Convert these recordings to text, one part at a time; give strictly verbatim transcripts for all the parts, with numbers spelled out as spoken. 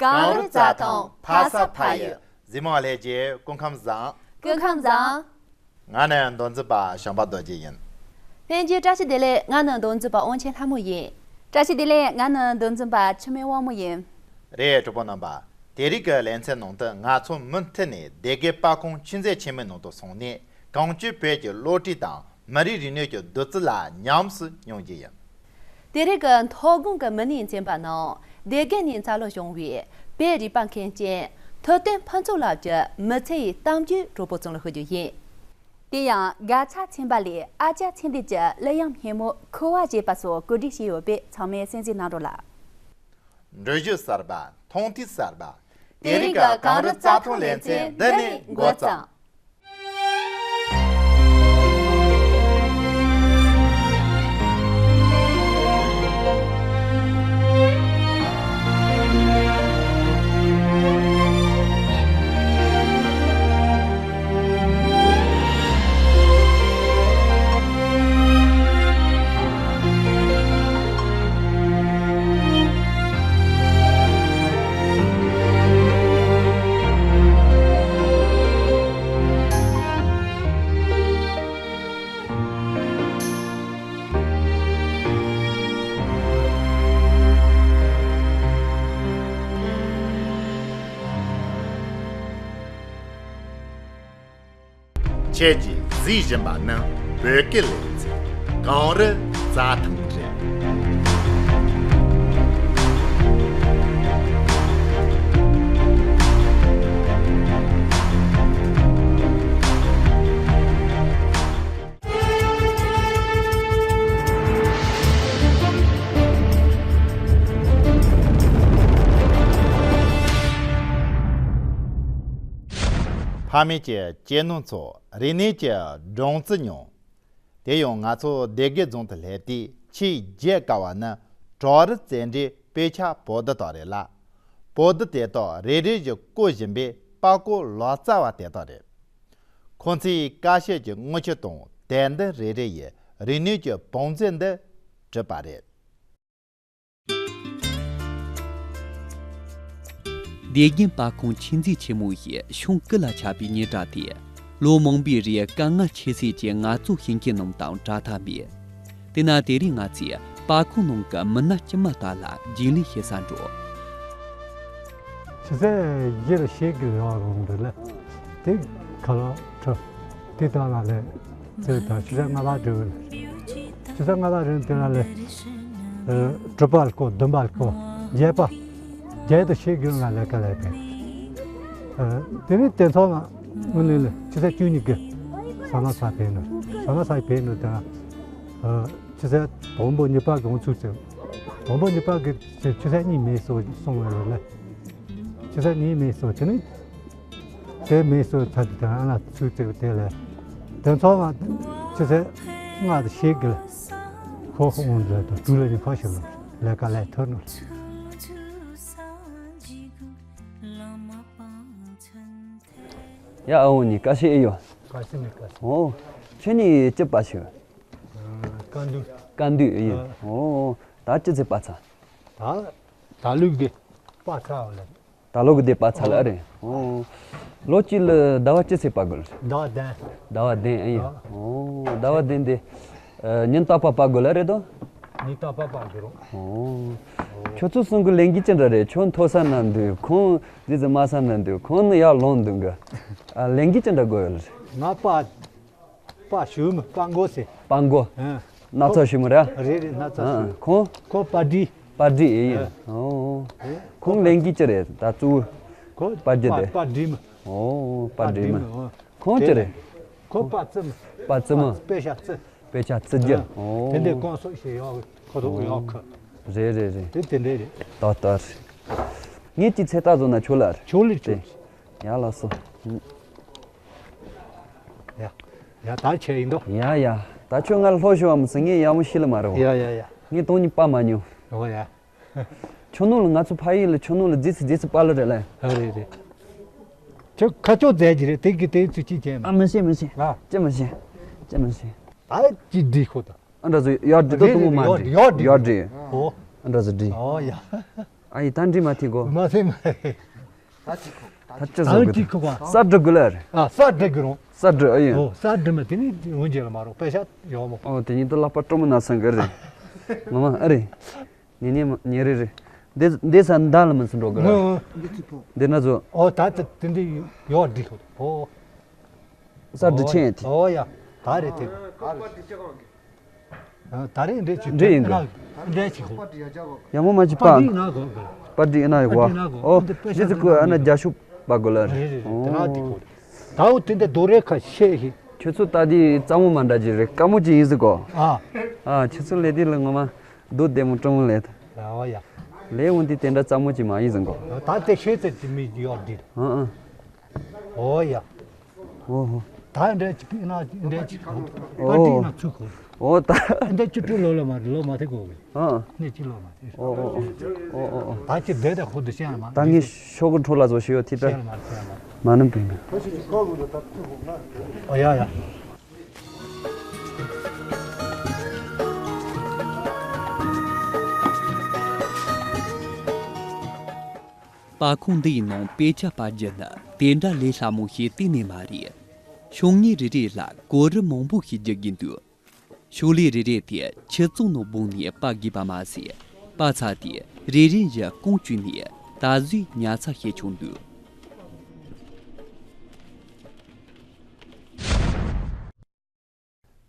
གངས་རི་རྩྭ་ཐང་ཕ་ས་ཕ་ཡུལ། གཟིགས་མོ་བ་ལྷན་རྒྱས་སྐུ་ཁམས་བཟང་། སྐུ་ཁམས་བཟང་། ང་ནི་མདོ་འཛིན་པ་བྱམས་པ་རྡོ་རྗེ་ཡིན། ལྷན་རྒྱས་བཀྲ་ཤིས་བདེ་ལེགས། ང་ནི་མདོ་འཛིན་པ་དབང་ཆེན་ལྷ་མོ་ཡིན། བཀྲ་ཤིས་བདེ་ལེགས། ང་ནི་མདོ་འཛིན་པ་འཆི་མེད་དབང་མོ་ཡིན། རེད། གྲོགས་པོ་རྣམ་པ། དེ་རིང་གི་ལེ་ཚན་ནང་དུ་ང་ཚོ་མུ་མཐུད་ནས་སྡེ་དགེ་པར་ཁང་ཆོས་མཛད་ཆེན་མོའི་ནང་དུ་སོང་ནས་གངས་ཅན་བོད་ཀྱི་བློ་གྲོས་དང་མི་རིགས་རིག་གནས་ཀྱི་བདུད་རྩི་ལ་ཉམས་སུ་མྱོང་རྒྱུ་ཡིན། དེ་རིང་གི་མཐོ་སྒང་གི་མི་སྣའི་མཚན་པ་ནང་སྡེ་དགེ་ནས་འཚར་ལོངས་བྱུང་བའི་བོད་རིག་པ་མཁན་ཆེན་ཐུབ་བསྟན་ཕུན་ཚོགས་ལགས་ཀྱི་མི་ཚེ་ཡི་གཏམ་རྒྱུད་གྲོགས་པོ་ཚང་ལ་ཕུལ་རྒྱུ་ཡིན། དེ་ཡང་དགའ་ཚལ་ཚན་པ་ལས་ཨ་ཅག་ཚེ་འདས་ཀྱི་གླུ་དབྱངས་སྙན་མོ་ཁུ་བ་ཞེས་པ་སོགས་གོ་སྒྲིག་བྱས་ཡོད་པས་ཚང་མས་གསན་གཟིགས་གནང་རོགས་ལ། འགྲུལ་བཞུད་གསར་པ། མཐོང་ཐོས་གསར་པ། དེ་རིང་གི་གངས་རི་རྩྭ་ཐང་ལེ་ཚན་འདི་ནས་འགོ་བརྩམས། ཁྱེད་ཀྱིས་གཟིགས་བཞིན་པ་ནི་བོད་སྐད་ལེ་ཚན་གངས་རི་རྩྭ་ཐང་རེད། ཕ་མེས་ཀྱི་གྱེས་ནོར་ཚོ། རིག་གནས་ཀྱི་སྦྲང་རྩི་མྱོང་། དེ་ཡང་ང་ཚོ་སྡེ་དགེ་རྫོང་དུ་སླེབས་དུས་ཆེས་མཇལ་དཀའ་བ་ནི་བྲག་རི་རྩེ་འགྲེལ་དཔེ་ཆ་པོ་ཏི་དག་རེད་ལ། པོ་ཏི་དེ་དག་རེ་རེ་བཞིན་བརྐོ་བཞིན་པའི་པར་བརྐོ་ལོ་ཙཱ་བ་དེ་དག་རེད། ཁོང་ཚོས་ཀ་ཤེད་ཀྱི་དངུལ་ཆུ་དང་དད་འདུན་རེ་རེ་ཡིས་རིག་གནས་ཀྱི་བང་མཛོད་འདི་བསྒྲིགས་པ་རེད། སྡེ་དགེ་པར་ཁང་ཆོས་མཛོད་ཆེན་མོ་ཞེས་ཤོང་སྐུ་ལ་ཆགས་པའི་སྙན་གྲགས་དེ་ལོ་མང་པོའི་རིང་དཀའ་ངལ་ཆེ་སེམས་ཀྱིས་ངལ་རྩོལ་བྱེད་མཁན་རྣམས་དང་བྲལ་ཐབས་མེད། དེས་ན་དེ་རིང་ང་ཚོས་པར་ཁང་ནང་གི་མི་སྣ་དཀྱུས་མ་དག་ལ་རྒྱུས་ལོན་བྱེད་སར་འགྲོ། ཆུ་ཚོད་བཞི་ལ་ཤེལ་གྱི་ཡོག་རོང་འདི་ལ་དེ་ཁ་ལོ་ཁྲི་དེ་དག་ལ་ལས་ཚེ་དང་ཆུ་ཚོད་ལྔ་པ་འགྲོ་གི་ལ་ཆུ་ཚོད་ལྔ་པ་རིང་དེ་ལ་ལས་དྲུག་པ་ལ་བརྐོ། བདུན་པ་ལ་བརྐོ། བརྒྱད་པ་བརྒྱད་དང་ཤེལ་གྱི་ལ་ལས་ཀ་ལས་པས། དེ་ནས་དེ་ཚོ་ལ་དངོས་གནས་ལ་ཆུ་ཚོད་བཅུ་གཉིས་གི་ས་ན་ས་ཕེབས་ནོ། ས་ན་ས་ཕེབས་ནོ་དེ་ལ་ཆུ་ཚོད་དང་པོ་གཉིས་པ་གི་འོང་ཚུལ་ཚེ་དང་པོ་གཉིས་པ་གི་ཆུ་ཚོད་གཉིས་མེད་སོ་སོང་བ་ལ་ལས། ཆུ་ཚོད་གཉིས་མེད་སོ་དེ་ནི་དེ་མེད་སོ་ཚ་དེ་དང་ཨ་ལ་ཚུལ་ཚེ་དེ་ལ་དེ་ཚོ་ང་ཆུ་ཚོད་ལྔ་དང་ཤེལ་གི་ལ་ཁོ་ཁོ་འོང་ཚོད་དང་དུ་ལ་ནི་ཁོ་ཞིག་ལ་ལས་ཀ་ལས་ཐུར་ནོ། ཡ་ཨ་འོ་ནི་ཀ་ཤི་ཨེ་ཡོ། ཀ་ཤི་ནི་ཀ་ཤི། ཨོ། ཁྱོད་ནི་ཅི་པ་ཤི། ཀ་འདུས། ཀ་འདུས་ཨེ་ཡོ། ཨོ། ད་ཅི་ཚེ་པ་ཚ། ད་ད་ལུག་གི་པ་ཚ་བ་ལ། ད་ལོ་གི་དེ་པ་ཚ་ལ་ཨ་རེད། ཨོ། ལོ་གཅིག་ལ་ཟླ་བ་གཅིག་ཚེ་པ་དགོས་ལ། ཟླ་བ་བདུན། ཟླ་བ་བདུན་ཨ་ཡིན། ཨོ། ཟླ་བ་བདུན་དེ། ཨ། ཉིན་རྟག་པ་པ་དགོས་ལ་རེད་དོ། ཉིན་རྟག་པ་པ་དགོས་རོགས། ཨོ། ཁྱོད་ཚོ་གསུམ་གི་ལས་འགན་ཅི་འདྲ་རེད། ཁྱོད་མཐོ་ས་ན་འདུག་ཁོང་ཟི་ཟི་དམའ་ས་ན་འདུག་ཁོང་ནི་ཡར་ལོངས་འདུག་གི། ཨ། ལས་འགན་ཅི་འདྲ་དགོས་ཡོད་ལ་རེད། ང་པ། པ་ཞུ་མི་པ་མགོ་སེ། པ་མགོ། ཨ། སྣ་ཚོགས་ཞུ་མི་ར། རེད་རེད། སྣ་ཚོགས་ཨ་ཞུ། ཁོང་། ཁོ་པ་འདི། པ་འདི་ཨེ་ཡིན། ཨ། ཨོ། ཨེ། ཁོང་ལས་འགན་ཅི་རེད་ད་གཙོ་བོ། ཁོ་པ་རྒྱུ་དེ། པ་པ་འདི་མི། ཨོ་པ་པ་འདི་འདི་མི། མི་ཨོ། ཁོང་ཅི་རེད། ཁོ་པ་རྩི་མི། པ་རྩི་མི། པ་དཔེ་ཆ་རྩི། དཔེ་ཆ་རྩི་རྒྱུ། ཨ། ཨོ། དེ་འདྲའི་ཀོང་སོགས་ཤིག་ཡོག་ཁོ་ཐོག་ཡོག་ཁ། རེད་རེད་རེད། དེ་དེ་འདྲའི་རེད། ཏག་ཏག་རེད། ངས་ཅི་ཚེ་ལྟ་བཟོ་ན་ཆོག་ལ་རེད། ཆོག་ལེ་ཆོག་ལེ། ཡ་ལགས་སོ། ཡ། ཡ་ད་ཆེ་ཡིན་དོ། ཡ་ཡ། ད་ཁྱོད་ང་ལ་ལྷོ་ཞུ་བ་མི་སྲིད། ངས་ཡག་མོ་ཤི་ལ་མ་རེད་བ། ཡ་ཡ་ཡ། ངས་དོན་གཉིས་པ་མ་ཉོ། ཨོ་ཡ། ཆུ་ནུ་ལ་ང་ཚོ་ཕ་ཡུལ་ལ་ཆུ་ནུ་ལ་རྫི་སི་རྫི་སི་པ་ལ་རེད་ལ། ཨ་རེད་རེད། ཁྱོད་ཁ་ཕྱོགས་མཛད་ཀྱི་རེད། དེ་གི་དེ་ཚུལ་ཅི་བྱས་མ། ཨ་མི་ཤེས་མི་ཤེས། ཨ། ཅི་མི་ཤེས། ཅི་མི་ཤེས། ད་ཅི་འདྲི་ཁོ་ད། ཨ་འདྲ་ཚོ་ཡར་འདྲི་ཏོ་རེད་གཏོང་གི་མ་རེད། འདྲི། ཡར་འདྲི། ཡར་འདྲི། ཨོ། ཨ་འདྲ་ཚོ་འདྲི། ཨོ་ཡ། ཨ་ཡི་ད་འདྲི་མ་ཐི་གོ། མ་ཟེར་མ་རེད། ད་ཅི་ཁོ། ད་ཅི་ད་བཟོ་ཅི་གི་ཁོ་བ། ས་འབྲི་དགོས་ལ་རེད། ཨ་ས་འབྲི་དགོས་རུང་། ས་འབྲི་ཨ་ཡིན། ཨོ་ས་འབྲི་མ་དེ་ནི་འོན་ཇེ་ལ་མ་རུང་པེ་ཤ་ཡོག་མོ། ཨོ་དེ་ཉིད་དུ་ལག་པ་སྤྲོ་མོ་ན་སང་གི་རེད། ངོ་མ་ཨ་རེད། ཉེ་ཉེ་མ་ཉེ་རེ་རེ། འདི་འདི་ས་འདའ་ལ་མི་སུ་འགྲོ་གི་ལ། ཨོ་འདི་ཅི་ཁོ། འདི་ན་བཟོ། ཨོ་ད་ད་དེ་འདི་ཡོག་འདི་ཁོ། ཨོ། ས་འབྲི་ཆེན་དེ། ཨོ་ཡ། ད་རེད་དེ། ད་རེད། ད་རེས་འདྲེ་ཅིག་འདྲེ་ཡིན་གི། འདྲེ་ཅིག་ཧོ། ཡ་མོ་མ་ཅི་པ། པ་འདི་ན་གོ་གི། པ་འདི་ན་གོ། པ་འདི་ན་གོ། ཨོ། འདི་དཔེ་ཆ་འདི་ཚོ་ཨ་ན་རྒྱ་ཤུག་པ་གོ་ལ་རེད། རེད་རེད་རེད། དེ་ན་འདི་གོ། ད་འོ་དེ་འདི་རྡོ་རེ་ཁ་ཤས་ཤིག་ཁྱོད་ཚོ་ད་འདི་རྩ་མོ་མ་འདྲ་ཅིག་རེད། དཀའ་མོ་ཅིག་ཡིན་ཟིག་གོ། ཨ། ཨ་ཁྱོད་ཚོ་ལས་འདི་ལ་ངོ་མ་རྡོ་བདེ་མོ་སྤྲང་མོ་ལས། ཨོ་ཡ། ལས་འོ་འདི་དེ་འདྲ་རྩ་མོ་ཅིག་མ་ཡིན་ཟིག་གོ། ད་དེ་ཤེས་ཚེ་དེ་མི་ཡོག་འདི། ཨ་ཨ། ཨོ་ཡ། ཨོ་ཧོ། ད་འདྲ་ཅིག་ན་འདྲ་ཅིག་གོ། པ་ཏི་ན་ཚུགས་གོ། ཨོ་ད། འདྲ་བཅུ་དྲུག་ལོ་ལ་མ་ལོ་མ་ཐེ་གོ་གི། ཨ། ནི་ཅི་ལོ་མ་ཐེ། ཨོ་ཨོ་ཨོ་ཨོ། ད་ཅི་བདེ་ད་ཁོ་དུ་ཤེས་ལ་མ། ད་ངས་ཤོག་གུ་འཕྲོ་ལ་བཟོ་ཤེས་ཡོད་ཐི་ད། ཤེས་ལ་མ་ཤེས་ལ་མ། མ་ནམ་པིན་ན། ཨོ་ཡ་ཡ། པར་ཁང་འདི་ཡི་ནང་དཔེ་ཆ་པར་རྒྱུ་ནི་དེ་འདྲ་ལས་སླ་མོ་ཞིག་གཏན་ནས་མ་རེད། ཤོག་ངོས་རེ་རེ་ལ་གོ་རིམ་མང་པོ་ཞིག་རྒྱག་གི་འདུག་ཤོག་ལྷེ་རེ་རེ་དེ་ཆུ་བཙོང་ནང་སྦངས་ནས་པར་དགོས་པ་མ་ཟད། པར་ཚར་དུས་རེ་རེ་བཞིན་རྐང་བཅུག་ནས་ད་གཟོད་ཉར་ཚགས་བྱས་ཆོག་འདུག་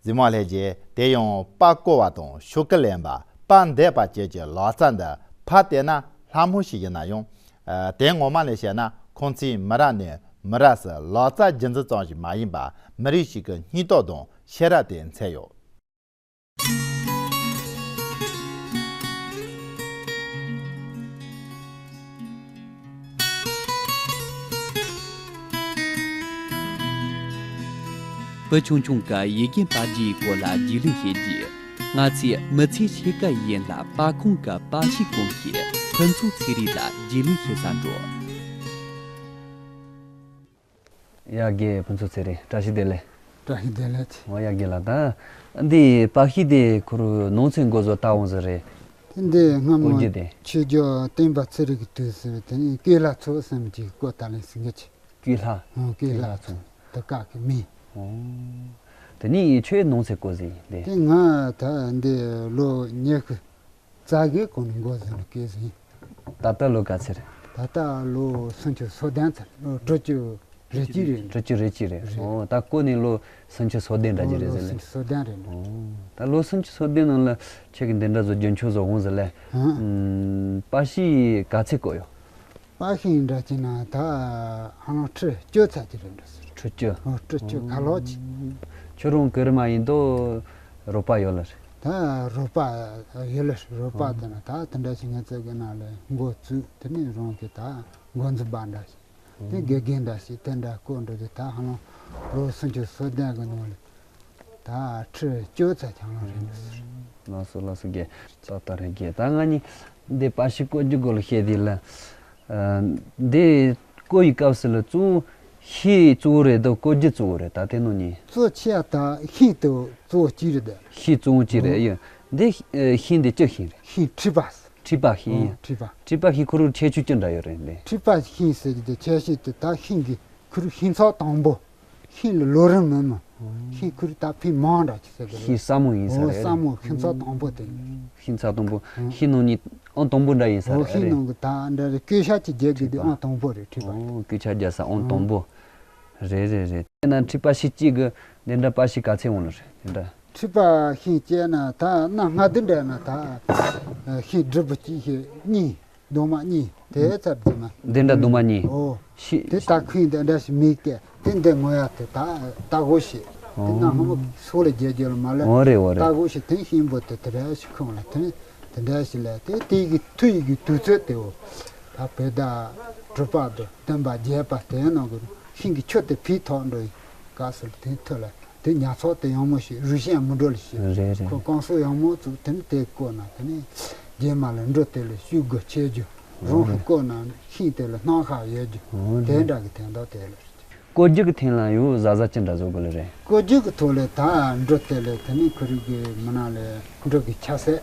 གཟིགས་མོ་ལྷན་རྒྱས། དེ་ཡང་པར་བརྐོ་བ་དང་ཤོག་གུ་ལེན་པ། པར་འདེབས་པ་བཅས་ཀྱི་ལག་རྩལ་འདི་ཕར་བལྟས་ན་སླ་མོ་ཞིག་ཡིན་ན་ཡང་། ཨ། དེ་ངོ་མ་ལ་བཤད་ན་ཁོང་ཚོས་མི་རབས་ནས་མི་རབས་སུ་ལག་རྩལ་རྒྱུན་འཛིན་ཙམ་ཞིག་མ་ཡིན་པར་མི་རིགས་ཤིག་གི་སྙིང་སྟོབས་དང་ཤེས་རབ་དེ་མཚོན་ཡོད། བུ་ཆུང་ཆུང་གིས་ཡི་གེ་པར་རྒྱུའི་སྐོར་ལ་རྒྱུས་ལོན་བྱེད་རྒྱུ། ང་ཚོས་མི་ཚེ་ཕྱེད་ཀ་ཡན་ལ་པར་ཁང་གི་པར་ཤིང་སྐོར་མཁན་ཕུན་ཚོགས་ཚེ་རིང་ལ་རྒྱུས་ལོན་བྱེད་ས་འགྲོ། ཡ་རྒན་ཕུན་ཚོགས་ཚེ་རིང་བཀྲ་ཤིས་བདེ་ལེགས། བཀྲ་ཤིས་བདེ་ལེགས། འོ་ཡ་རྒན་ལགས། ད་འདི་པར་ཤིང་དེ་ཁོ་རང་ནང་ཚན་འགོ་བཟོ་ལྟ་འོང་ཟེར་རེད། དེ་འདི་སྔ་མོ་བཀོད་རྒྱུ་དེ། ཆོས་རྒྱལ་བསྟན་པ་ཚེ་རིང་གི་དུས་སུ་དེ་ནི་སྐུ་ལྷ་ཚོགས་གསུམ་གྱིས་བརྐོས་ད་ལན་ཟིན་གྱི་ཆེ། སྐུ་ལྷ། ཨོ་སྐུ་ལྷ་ཚོགས་དུ་བཀག་གི་མིན། ཨོ། དེ་ནི་ཁྱོད་ནང་ཚན་བརྐོས་ཟིན་དེ། དེ་ང་ད་འདི་ལོ་ཉི་ཤུ་རྩ་གི་གོང་ནས་འགོ་བཟུང་ནས་བརྐོས་ཟིན། ད་ལྟ་ལོ་ག་ཚོད་རེད། ད་ལྟ་ལོ་སུམ་ཅུ་སོ་བདུན་ཚར། ལོ་དྲུག་ཅུ་རེ་གཅིག་རེད། དྲུག་ཅུ་རེ་གཅིག་རེད། རེད། ཨོ་ད་བརྐོས་ནས་ལོ་སུམ་ཅུ་སོ་བདུན་འདྲ་གྱི་རེད་ཟེར་ལེ། ལོ་སུམ་ཅུ་སོ་བདུན་རེད། ཨོ་ད་ལོ་སུམ་ཅུ་སོ་བདུན་ནང་ལ་ཁྱེད་ཀྱིས་འདི་འདྲ་བཟོ་རྒྱུན་འཁྱོངས་བཟོ་འོང་ཟེར་ལེ། ཧུམ། པར་ཤིང་ག་ཚོད་བརྐོས་ཡོད། པར་ཤིང་འདྲ་བྱས་ན་ད་ཧ་ལམ་ཁྲི་བཅུ་ཚར་གྱི་རེད་འགྲོ་ཟེར། ཁྲི་བཅུ། ཨོ་ཁྲི་བཅུ་ཁ་ལོག་ཅིག་ཁྱོད་རང་གི་རི་མ་ཡིན་དོ། རོགས་པ་ཡོད་ལ་རེད། ད་རོགས་པ་ཡོད་ལ་རོགས་པ་དེ་ན་ད་དེ་འདྲ་ཞིག་ང་ཚོ་གི་ནང་ལ་འགོ་བཙུགས། དེ་ནས་རང་གི་ད་འགོ་འཛིན་པ་འདྲ་ཞིག་དེ་དགེ་རྒན་འདྲ་ཞིག་དེ་འདྲ་བསྐོ་འགྲོ་དུས་ད་ཧ་ལམ་ལོ་སུམ་ཅུ་སོ་བདུན་གི་ནང་ལ་ད་ཁྲི་བཅུ་ཚར་ཆང་ལོ་རེད་འདུག་ཟེར། ལགས་སོ་ལགས་སོ་རྒན། ཏག་ཏག་རེད་རྒན། ད་ང་གཉིས་འདི་པར་ཤིང་བརྐོ་རྒྱུ་སྐོར་ལ་བཤད་དུས་ལ། ཨ། འདི་བརྐོ་ཡི་སྐབས་སུ་ལ་གཙོ་བོ་ཤིང་གཙོ་བོ་རེད་དོ། བརྐོ་རྒྱུ་གཙོ་བོ་རེད། ད་དེ་ནང་གཉིས། གཙོ་ཆེ་ཡ་ད་ཤིང་དེ་གཙོ་བོ་གཅིག་རེད་དེ། ཤིང་གཙོ་བོ་གཅིག་རེད། ཨོ་ཡ། འདི་ཨ་ཤིང་འདི་ཅི་ཤིང་རེད། ཤིང་ཁྲི་པ། ཁྲི་པ་ཤིང་ཡ། ཨོ་ཁྲི་པ། ཁྲི་པ་ཤིང་ཁོ་རང་ཁྱད་ཆོས་ཅི་འདྲ་ཡོད་རེད་འདི། ཁྲི་པ་ཤིང་ཟེར་གྱི་དེ་ཁྱད་ཆོས་དེ་ད་ཤིང་གི་ཁོ་རང་ཤིང་ཚགས་དང་པོ། ཤིང་ལ་ལོ་རིམ་མིན་མོ། ཤིང་ཁོ་རང་ད་ཕན་མང་འདྲ་ཅིག་ཟེར་གི་རེད། ཤིང་སྲ་མོ་ཡིན་ས་ཨོ་རེད། སྲ་མོ་ཤིང་ཚགས་དང་པོ་དེ། ཤིང་ཚགས་དང་པོ། ཨོ་ཤིང་ནང་ནས་ཨང་དང་པོ་འདྲ་ཡིན་ས་ཨོ་རེད། ཤིང་རེད། ནང་གི་ད་འདྲ་རེད། སྐུ་ཞབས་ཀྱི་རྒྱལ་གི་དེ་ཨང་དང་པོ་རེད། ཁྲི་པ། ཨོ་སྐུ་ཞབས་རྒྱལ་ས་ཨང་དང་པོ། རེད་རེད་རེད། དེ་ན་ཁྲི་པ་ཤིང་གཅིག་གི་འདི་འདྲ་པར་ཤིང་ག་ཚོད་འོང་ལ་རེད་དེ་འདྲ། ཁྲི་པ་ཤིང་བཅད་ན་ད་གནའ་སྔ་དུས་འདྲ་ན་ད་ཤིང་སྒྲིལ་པོ་གཅིག་ཤིང་གཉིས། གདུང་མ་གཉིས་དེ་ཚར་དུས་ན། འདི་འདྲ་གདུང་མ་གཉིས། ཨོ། ཤི། དེ་ད་ཁོས་འདི་འདྲ་ཞིག་མིག་སྟེ་དེ་འདི་ངོ་ཡ་དེ་ད་ད་གོ་ཤེས། དེ་ན་ཧ་མོ་སོ་ལ་རྒྱལ་རྒྱལ་ལ་མ་ལ། འོ་རེད་འོ་རེད། ད་གོ་ཤེས་དེ་ཤིང་པོ་དེ་དེ་འདྲ་ཞིག་ཁོང་ལ་དེ་དེ་འདྲ་ཞིག་ལ་དེ་དེ་གི་མཐུ་ཡི་གི་དུས་ཚོད་དེ་འོ། ད་བོད་ཟླ་དྲུག་པ་དང་བདུན་པ་བརྒྱད་པ་དེ་ནང་གི་ཤིང་གི་ཆུ་དེ་ཕིག་ཐོག་འགྲོ་ཡི་ག་སོ་དེ་མཐུ་ལ། དེ་ཉ་ཚོགས་དེ་ཡང་མོ་ཞིག་རུས་ཤན་མི་འགྲོ་ལ་ཞིག་རེད་རེད། ཁོ་རྐང་སོ་ཡང་མོ་བཙུགས་དེ་ནི་དེ་བཀོད་ན་དེ་ནི་རྗེས་མ་ལ་འགྲོ་དེ་ལ་ཤུགས་དགོས་ཆེ་རྒྱུ། རང་ཧུ་བཀོད་ན་ཤིང་དེ་ལ་སྣང་ཤ་ཡོད་རྒྱུ། དེ་འདྲ་གི་དོན་དག་དེ་ལ་རེད། བཀོད་རྒྱུ་གི་ཐད་ལ་ཡོད་གཟའ་གཟའ་ཅི་འདྲ་བཟོ་དགོས་ལ་རེད། བཀོད་རྒྱུ་གི་ཐོག་ལ་ད་འགྲོ་དེ་ལ་དེ་ནི་ཁོ་རིག་གི་མི་ནང་ལ་འགྲོ་གི་ཆ་ཟད།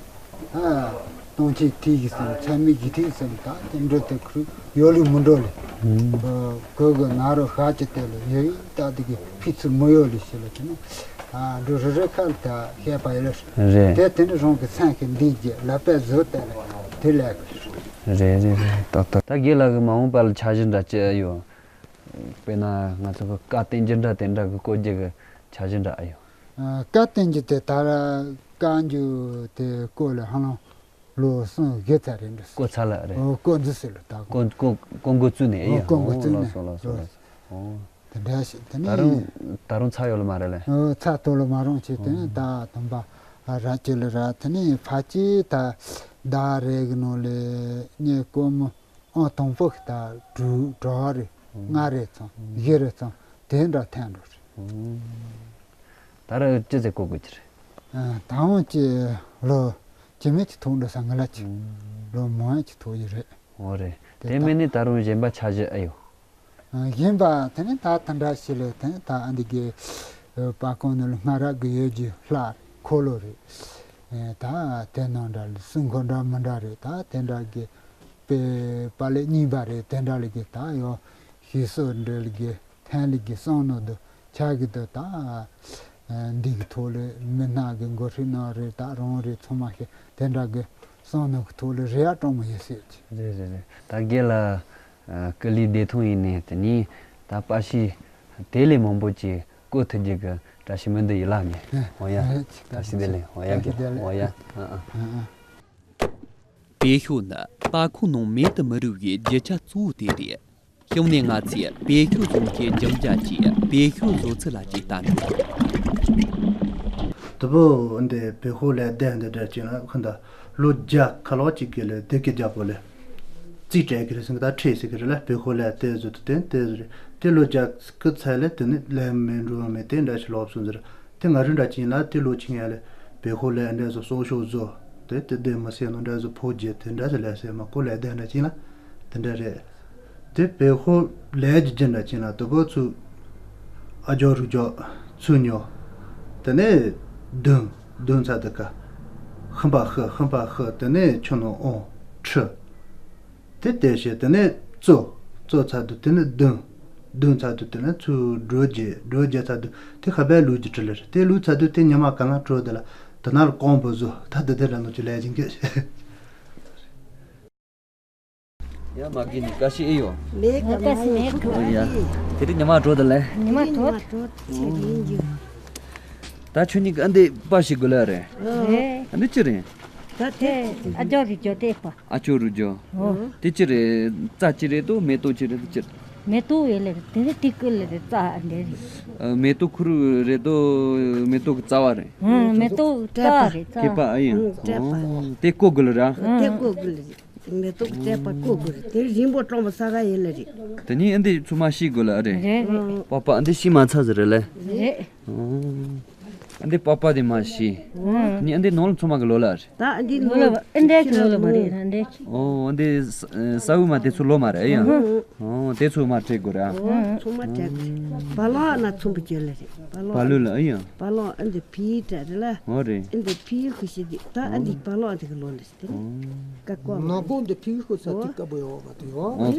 ཨ། སྟོང་ཆེན་ཐིག་གི་སེམས་ཚད་མའི་གི་ཐིག་སེམས་དང་དེ་འགྲོ་དེ་ཁུར་ཡོད་ལུགས་མི་འགྲོ་ལེ། ཨུམ། གོས་གི་ན་རོ་ཤ་གྱི་དེ་ལ་ཡོད་ཡིན་ད་དེ་གི་ཕི་ཚུར་མི་ཡོད་ལེ་ཞེས་ལ་དེ་ནི་འགྲོ་རེ་རེ་ཁར་ད་བཤད་པ་ཡོད་ལེ། རེད། དེ་དེ་ནི་རང་གི་སེམས་ཀྱི་འདི་རྒྱས་ལ་པའི་བཟོ་དེ་ལ་དེ་ལས་གི་རེད། རེད་རེད་རེད། ཏག་ཏག་ད་རྒན་ལགས་ཀྱི་མ་འོངས་པ་ལ་འཆར་གཞི་འདྲ་ཅི་ཡོད། དཔེར་ན་ང་ཚོ་གི་བཀའ་བསྟན་འགྱུར་འདྲ་དེ་འདྲ་གི་བཀོད་རྒྱུ་གི་འཆར་གཞི་འདྲ་ཨ་ཡོད། ཨ། བཀའ་བསྟན་འགྱུར་དེ་ད་ར་བཀའ་འགྱུར་དེ་བཀོད་ལ་ཧ་ལམ་ལོ་གསུམ་བཞི་ཙམ་རེད་འདུག་བཀོད་ཚར་ལ་རེད། ཨོ། བཀོད་འདི་སྲིད་ལ་ད་བཀོད། བཀོད་བཀོད་བཀོད་འགོ་བཙུགས་ནས་ཨེ་ཡིན། བཀོད་འགོ་བཙུགས་ནས། ཨོ། ལགས་སོ་ལགས་སོ་ལགས་སོ། ཨོ། དེ་འདྲ་ཞིག་དེ་ནས། ད་རུང་ད་རུང་ཚར་ཡོད་ལ་མ་རེད་ལེ། ཨོ། ཚར་ཏོ་ལ་མ་རུང་ཆེ་དེ་ནས་ད་དུམ་པ་ར་ཅི་ལ་ར་དེ་ནས་ཕ་ཅི་ད་ཟླ་རེ་གི་ནང་ལ་ངའི་སྐུ་མོ་ཨང་དང་པོ་ཞིག་ད་དྲུག་དྲུག་རེད། ལྔ་རེ་ཙམ་བཞི་རེ་ཙམ་དེ་འདྲ་ཐོན་འགྲོ་རེད། ད་རུང་ཅི་ཟེར་གོ་དགོས་ཀྱི་རེད། ཨ། ད་འོང་ཅི་ལོ་ཅི་མེད་ཅི་ཐོག་འགྲོ་ས་ང་ལ་ཅི་ལོ་མང་ཡ་ཅི་ཐོག་ཡི་རེད། འོ་རེད། དེ་དེ་མིན་ནི་ད་རུང་གཞན་པ་འཆར་གཞི་ཨེ་ཡོད། ཨ། གཞན་པ་དེ་ནི་ད་ད་འདྲ་ཞིག་ལས་དེ་ནི་ད་ཨ་འདི་གི་པ་ཀོང་ནོར་ལྔ་རག་གི་ཡོད་ཀྱི་ལྷ་འཁོར་ལོ་རེད། ཨེ། ད་དེ་ནང་འདྲ་ལ་སྲུང་འཁོར་འདྲ་མི་འདྲ་རེད། ད་དེ་འདྲ་གི་པའི་པ་ལེ་གཉིས་པ་རེད། དེ་འདྲ་ལ་གི་ད་ཡོ་ཞིག་གསོ་འདྲ་ལ་གི་ཐན་ལ་གི་བསམ་ནོ་དུ་ཆ་གི་དུ་ད་འདི་གི་ཐོག་ལ་མི་སྣ་གི་འགོ་ཁྲིད་ནང་རེད། ད་རང་རེད། ཚང་མ་ཤེས་དེ་འདྲ་གི་བསམ་ནོ་གི་ཐོག་ལ་རེ་ཡ་གྲོང་མོ་ཡོད་སྲིད་ཀྱི། རེད་རེད་རེད། ད་རྒན་ལགས་སྐུ་ལུས་བདེ་ཐང་ཡིན་ནས་དེ་ནི་ད་པ་ཤི་དེ་ལས་མང་པོ་ཅིག་བཀོད་ཐུབ་རྒྱུ་གི་བཀྲ་ཤིས་སྨོན་འདུན་ཡིད་ལ་ངེས། འོ་ཡ། བཀྲ་ཤིས་བདེ་ལེགས། འོ་ཡ་རྒན། འོ་ཡ། ཨ་ཨ། པེ་ཤོ་ནི་པ་ཁོ་ནང་མེད་དུ་མི་རུང་བའི་རྒྱུ་ཆ་གཙོ་བོ་དེ་རེད། གཤམ་ནས་ང་ཚོས་པེ་ཤོ་བཟོ་མཁན་སྦྱོང་བརྡར་གྱིས་པེ་ཤོ་བཟོ་ཚུལ་ལ་ཅིག་ལྟ་འགྲོ། དུ་བོ་འདི་པེ་ཤོ་ལས་བསྡད་འདི་འདྲ་ཅིག་ལ་ཁོ་འདི་ལོ་བརྒྱ་ཁ་ལོ་གཅིག་གི་ལས་དེ་གི་རྒྱ་པོ་ལས་རྩིས་སྤྲད་གི་རེད་ཟེར་གི་ད་ཁྲིད་ཟེར་གི་རེད་ལ། པེ་ཤོ་ལས་དེ་བཟོ་དུ་དེ་དེ་བཟོ་རེད། དེ་ལོ་བརྒྱ་སྐུ་ཚེ་ལས་དེ་ནི་ལས་མེད་འགྲོ་མེད་དེ་འདྲ་ཞིག་ལོབས་སོང་ཟེར། དེ་ང་རང་འདྲ་ཅིག་ལ་དེ་ལོ་ཆིང་ཡ་ལས་པེ་ཤོ་ལས་འདྲ་བཟོ་གསོག་ཤོག་བཟོ། དེ་དེ་དེ་མི་སེ་ནོ་འདྲ་བཟོ་ཕོ་རྒྱས་དེ་འདྲ་ཟེར་ལས་སེ་མ་ཀོ་ལས་དེ་འདྲ་ཅིག་ལ་དེ་འདྲ་རེད། དེ་པེ་ཤོ་ལས་ཀྱི་རྒྱུ་འདྲ་ཅིག་ལ་དུ་བོ་ཚུ་ཨ་ཇོ་རུ་ཇོ་ཚུ་ཉོ། དེ་ནས་བདུན་བདུན་ཚ་དུ་ཀ་ཧམ་པ་ཧི་ཧམ་པ་ཧི་དེ་ནས་ཆུ་ནོ་ཨོ་ཁྲི། དེ་དེ་བྱས་དེ་ནས་གཙོ། གཙོ་ཚ་དུ་དེ་ནས་བདུན། བདུན་ཚ་དུ་དེ་ནས་ཚུར་སྒྲོལ་རྒྱས། སྒྲོལ་རྒྱས་ཚ་དུ་དེ་ཁ་བའི་ལུས་ཀྱི་གྲི་ལེར། དེ་ལུས་ཚ་དུ་དེ་ཉི་མ་གང་ལ་གྲོལ་དེ་ལ་དེ་ན་ལ་ཀོང་བུ་བཟོ། ད་དེ་དེ་ལ་ནོ་ཅི་ལས་ཀྱིན་གྱི། ཡ་མ་གི་ནི་ཀ་ཤི་ཨེ་ཡོ། མེ་ཀ་མེ་ཀ་ཡ། དེ་དེ་ཉི་མ་གྲོལ་དེ་ལ། ཉི་མ་གྲོལ། ད་ཁྱོད་གཉིས་ཀ་ཨ་འདི་པ་ཞིག་དགོས་ལ་རེད། རེད། ཨ་འདི་ཅི་རེད། ད་དེ་ཨ་ཅོ་རུ་ཅོ་དེ་པ། ཨ་ཅོ་རུ་ཅོ། ཨོ། དེ་ཅི་རེད། རྩྭ་ཅི་རེད་དོ། མེ་ཏོག་ཅི་རེད་དོ། ཅི་རེད། མེ་ཏོག་ཡོད་ལེ་རེད། དེ་ནི་ཏི་ཀུ་ལེ་རེད། རྩྭ་ཨ་འདྲེ་རེད། ཨ། མེ་ཏོག་ཁུ་རུ་རེད་དོ། མེ་ཏོག་གི་རྩ་བ་རེད། ཨང་། མེ་ཏོག་རྩ་བ་རེད། རྩ་བ། ཀེ་པ་ཨ་ཡིན། ཨང་། རྩ་བ། ཨོ། དེ་བཀོག་དགོས་ལེ་ར། དེ་བཀོག་དགོས་ལེ་རེད། མེ་ཏོག་གི་རྩ་བ་བཀོག་དགོས་རེད། དེ་རིང་པོ་གྲོང་པ་ས་ག་ཡོད་ལེ་རེད། དེ་ནི་ཨ་འདི་ཚུ་མ་ཤི་དགོས་ལེ་རེད། རེད་རེད། པ་པ་ཨ་འདི་ཤི་མ་ཚར་ཟེར་རེད་ལེ། རེད། ཨོ། ཨ་འདི་པ་པ་དེ་མ་ཤི། ཨང་། ནི་ཨ་འདི་ནང་ལ་ཚང་མ་གི་ལོ་ལ་རེད། ད་ཨ་འདི་ལོ་ལ་ཨ་འདྲ་གི་ལོ་ལ་མ་རེད། ཨ་འདྲ་གི། ཨོ། ཨ་འདི་ས་ས་འུ་མ་དེ་ཚུ་ལོ་མ་རེད་ཨ་ཡ། ཨང་། ཨོ། དེ་ཚུ་མ་སྤྲད་དགོས་ར། ཨོ། ཚང་མ་སྤྲད་དགོས་རེད། བ་ལང་ན་ཚོམ་བུ་ཅོ་ལ་རེད། བ་ལང་བ་ལུ་ལ་ཨ་ཡ། བ་ལང་ཨ་འདི་ཕི་སྤྲད་རེད་ལ། ཨོ་རེད། ཨ་འདི་ཕི་ཁུ་ཤི་འདི་ད་ཨ་འདི་བ་ལང་དེ་གི་ལོ་ལ་རེད། ཀ་ཀོ་ན་གོང་དེ་ཕི་ཤོ་ས་ཏི་ཀ་བོ་ཡོ་བ་དུ་ཡོ། ཨོ།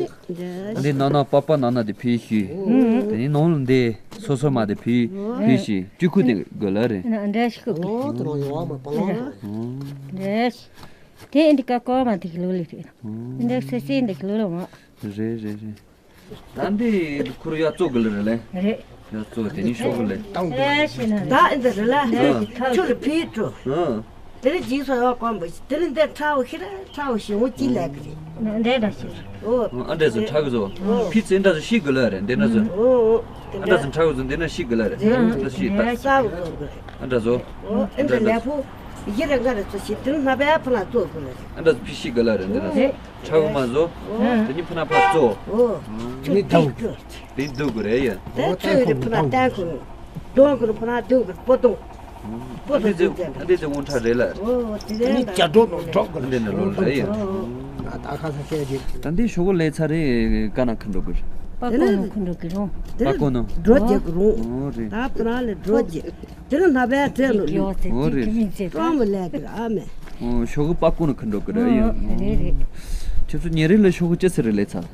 འདི་ན་ན་པ་པ་ན་ན་དེ་ཕི་ཤི། དེ་ནི་ནང་ལ་འདི་སོ་སོ་མ་དེ་ཕི་ཕི་ཤི་ཅུ་ཁུ་དེ་གོ་ལ་རེ། འདྲ་ཤི་ཁུ། ཨོ། དེ་ནང་ཡོ་བ་མ་པ་ལོ། འདྲ་ཤི། དེ་འདི་ཀ་ཀོ་མ་དེ་གི་ལོ་ལེ་རེད། འདྲ་སེ་སེ་འདི་གི་ལོ་ལ་མ། རེད་རེད་རེད། ད་འདི་ཁུར་ཡ་བཙོ་གི་ལེ་རེད་ལེ། རེད། ཡ་བཙོ་དེ་ནི་ཤོག་གི་ལེ། ཨེ་ཤེ་ན་རེད། ད་ཨེ་འདི་རེད་ལ། ཨ། ཆུ་ལ་ཕི་དྲོ། ཨ། དེ་ནི་ཇི་སོ་ཡོ་ཀོན་པོ་དེ་ནི་འདི་ཁྲའོ་ཤི་ར་ཁྲའོ་ཤི་འོ་ཅི་ལེ་གི་རེད། འདྲེ་འདྲ་ཤི། ཨོ། ཨ་འདྲེ་ཟེར་ཁྲ་གི་ཟོ། ཨོ། ཕི་ཙི་འདྲ་ཟོ་ཤི་གི་ལེ་རེད་འདི་འདྲ་ཟོ། ཨོ་ཨོ། ཨ་འདྲ་ཟོ་ཁྲ་གི་ཟོ་འདི་འདྲ་ཤི་གི་ལེ་རེད། འདི་འདྲ་ཤི་ད། ས་གི་ཟོ་གི་རེད། ཨ་འདྲ་ཟོ། ཨོ། ཨ་འདྲ་ལེ་ཕུ་ཡི་ར་ང་ར་ཚོ་ཤི་དེ་ནི་ན་བའི་ཕུ་ན་ཙོ་གི་ལེ་རེད། ཨ་འདྲ་ཟོ་ཕི་ཤི་གི་ལེ་རེད་འདི་འདྲ་ཟོ། ཁྲ་གི་མ་ཟོ། ཨོ། དེ་ནི་ཕུ་ན་ཕ་ཙོ། ཨོ། ཆུ་ནི་ད་དུག་གི་རེད་ཡ། དེ་ཚོས་རི་ཕུ་ན་ཏན་ཁུ་རུ། གདོང་གི་རི་ཕུ་ན་གདོང་གི་རི་པོ་ཏོང་། པོ་ཏོང་དེ་ཚོས་དེ་ཚོས་འོང་ཁྲ་རེད་ལ། ཨོ་དེ་ཚོས་ནི་ད་ཀྱ་གྲོག་ནོ་གྲོག་གི་འདི་འདྲ་ལོ་རེད་ཡ། ཨོ། ད་ཁ་ས་སྐད་ཅིག་ད་འདི་ཤོག་གུ་ལས་ཚར་རེད་ཀ་ན་ཁ་འགྲོ་གི་རེད། པ་ཀོ་ནོ་ཁ་འགྲོ་གི་རུང་། པ་ཀོ་ནོ། འགྲོ་རྒྱག་གི་རུང་། ཨོ་རེད། ད་ཕུ་ན་ལས་འགྲོ་རྒྱག་དེ་ནི་ན་བའི་བྲེ་ནོ་ཡོད། ཨོ་རེད། ཀྲོང་མི་ལས་གི་ར་ཨ་མེ། ཨོ། ཤོག་གུ་པ་ཀུ་ནི་ཁ་འགྲོ་གི་རེད། ཨོ། ཡིན། རེད་རེད། ཁྱོད་ཚོ་ཉིན་རེ་ལ་ཤོག་གུ་ཅི་ཙམ་རེ་ལས་ཚར།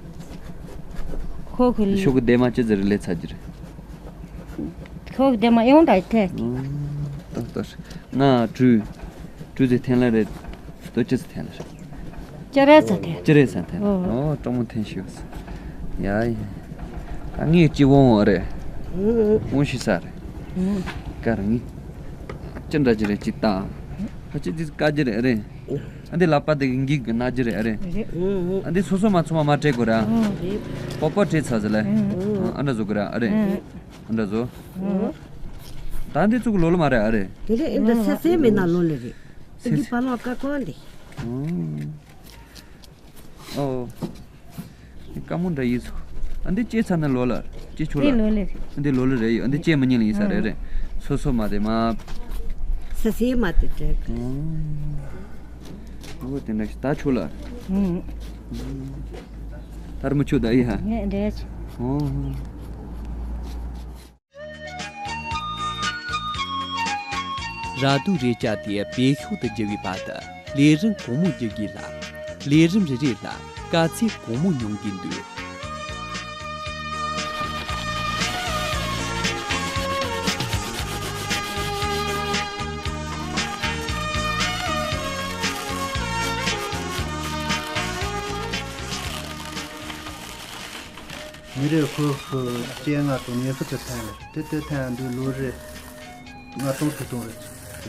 ཁོ་གི་ཤོག་གུ་སྡེར་མ་ཅི་ཙམ་རེ་ལས་ཚར་གྱི་རེད། ཁོ་གི་སྡེར་མ་ཡོང་ད་ཐལ། ཨོ། ཏག་ཏག་ང་དྲུག་དྲུག་ཙམ་འཐེན་ལ་རེད། དོ་ཅི་ཙམ་འཐེན་ལ་རེད། ཅི་རེད་ས་འཐེན། ཅི་རེད་ས་འཐེན། ཨོ། ཨོ། སྤྲང་མོ་འཐེན་ཤོག་ཡ་ཡ། ད་ངས་ཅི་འོང་བ་རེད། འོང་ཤི་ས་རེད། ཀ་ར་ངས་ཅི་འདྲ་ཅི་རེད་ཅི་ལྟ། ཁ་ཅི་ཅི་ཀ་ཅི་རེད་རེད། ཨ་འདི་ལག་པ་དེ་གི་འགྱིག་གི་ན་ཅི་རེད་རེད། ཨ་འདི་སོ་སོ་མ་ཚོ་མ་མ་སྤྲད་དགོས་ར། པོ་པོ་སྤྲད་ཚར་ཟེར་ལེ། ཨ་འདྲ་བཟོ་དགོས་ར་རེད། ཨ་འདྲ་བཟོ། ད་འདི་ཚུགས་ལོ་ལོ་མ་རེད་ཨ་རེད། དེ་ལས་ཨེ་འདི་སེ་སེ་མེད་ན་ལོ་ལེ་རེད། སེ་སེ། འདི་པ་ལོ་ཀ་ཀོ་འདི། ཨོ། དཀའ་མོ་འདྲ་ཡིན་སོ། ཨ་འདི་ལྕེ་ཚ་ན་ལོ་ལ། ལྕེ་ཆུ་ལ། འདི་ལོ་ལེ་རེད། ཨ་འདི་ལོ་ལེ་རེད་ཡོད། ཨ་འདི་ལྕེ་མི་ཉན་ལ་ཡིན་ས་རེད་རེད། སོ་སོ་མ་དེ་མ། སེ་སེ་མ་དེ་དྲན། ཨོ། དེ་འདྲ་ཞིག་ད་ཆུ་ལ། ཨུམ། ཐར་མི་ཆུ་ད་ཡི་ཧ། ངས་འདྲ་ཆུ། ཨོ། ར་དུ་རེ་བཅའ་སྟེ་བེད་ཤོག་ཏུ་བསྒྱུར་བའི་བར་དུ་ལས་རིམ་གང་མང་བསྒྱུར་དགོས་ལ། ལས་རིམ་རེ་རེ་ལ་དཀའ་ཚེགས་གང་མང་མྱོང་དགོས་འདུག་མི་རེ་ཁོ་ཁོ་སྐྱེ་ལྔ་དང་ཉི་ཤུ་དུ་ཐོན་ཡོད་རེད། དེ་དེ་ཐོན་འདུག་ལོ་རེ་ལྔ་སྟོང་དྲུག་སྟོང་རེད།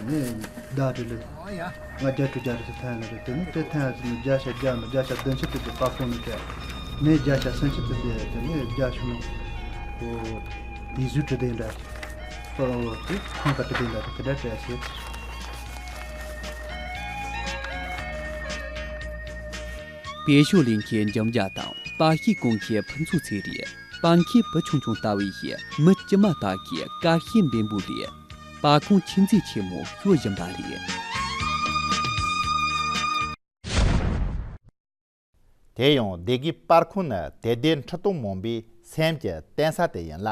དེ་ནས་ཟླ་རེ་ལ་ལྔ་བརྒྱ་དྲུག་བརྒྱ་རེ་ཐོན་ཡོད་རེད། དེ་ནས་དེ་ཐོན་ཡོད་ནི་བརྒྱ་ཆ་བརྒྱ་མ་བརྒྱ་ཆ་བདུན་ཅུ་དེ་དེ་པ་ཁོང་ནས་སྤྲད། ནས་བརྒྱ་ཆ་སུམ་ཅུ་དེ་དེ་དེ་ནས་བརྒྱ་ཤུ་ནང་ཁོ་དེ་ཟུར་དྲི་དེ་འདྲ་ཁོ་དེ་ཁང་ཁ་དྲི་དེ་འདྲ་དེ་དེ་འདྲ་སྤྲད་ཤེས། པེ་ཤོ་ལེན་མཁན་འཇམ་རྒྱ་དང་པ་ཤི་གོང་མཁན་ཕུན་ཚོགས་ཚེ་རིང་། པ་མཁན་བུ་ཆུང་ཆུང་ལྟ་བུ་ཡི་མི་དཀྱུས་མ་དག་གི་ཀ་ཤེད་འབེན་པོ་ལས་པར་ཁང་ཆུང་ཙག་ཆེན་མོ་ཤོར་བཞིན་པ་རེད། དེ་ཡང་སྡེ་དགེ་པར་ཁང་ནི་དད་ལྡན་ཁྲི་སྟོང་མང་པོའི་སེམས་ཀྱི་གཏིང་ས་དེ་ཡིན་ལ།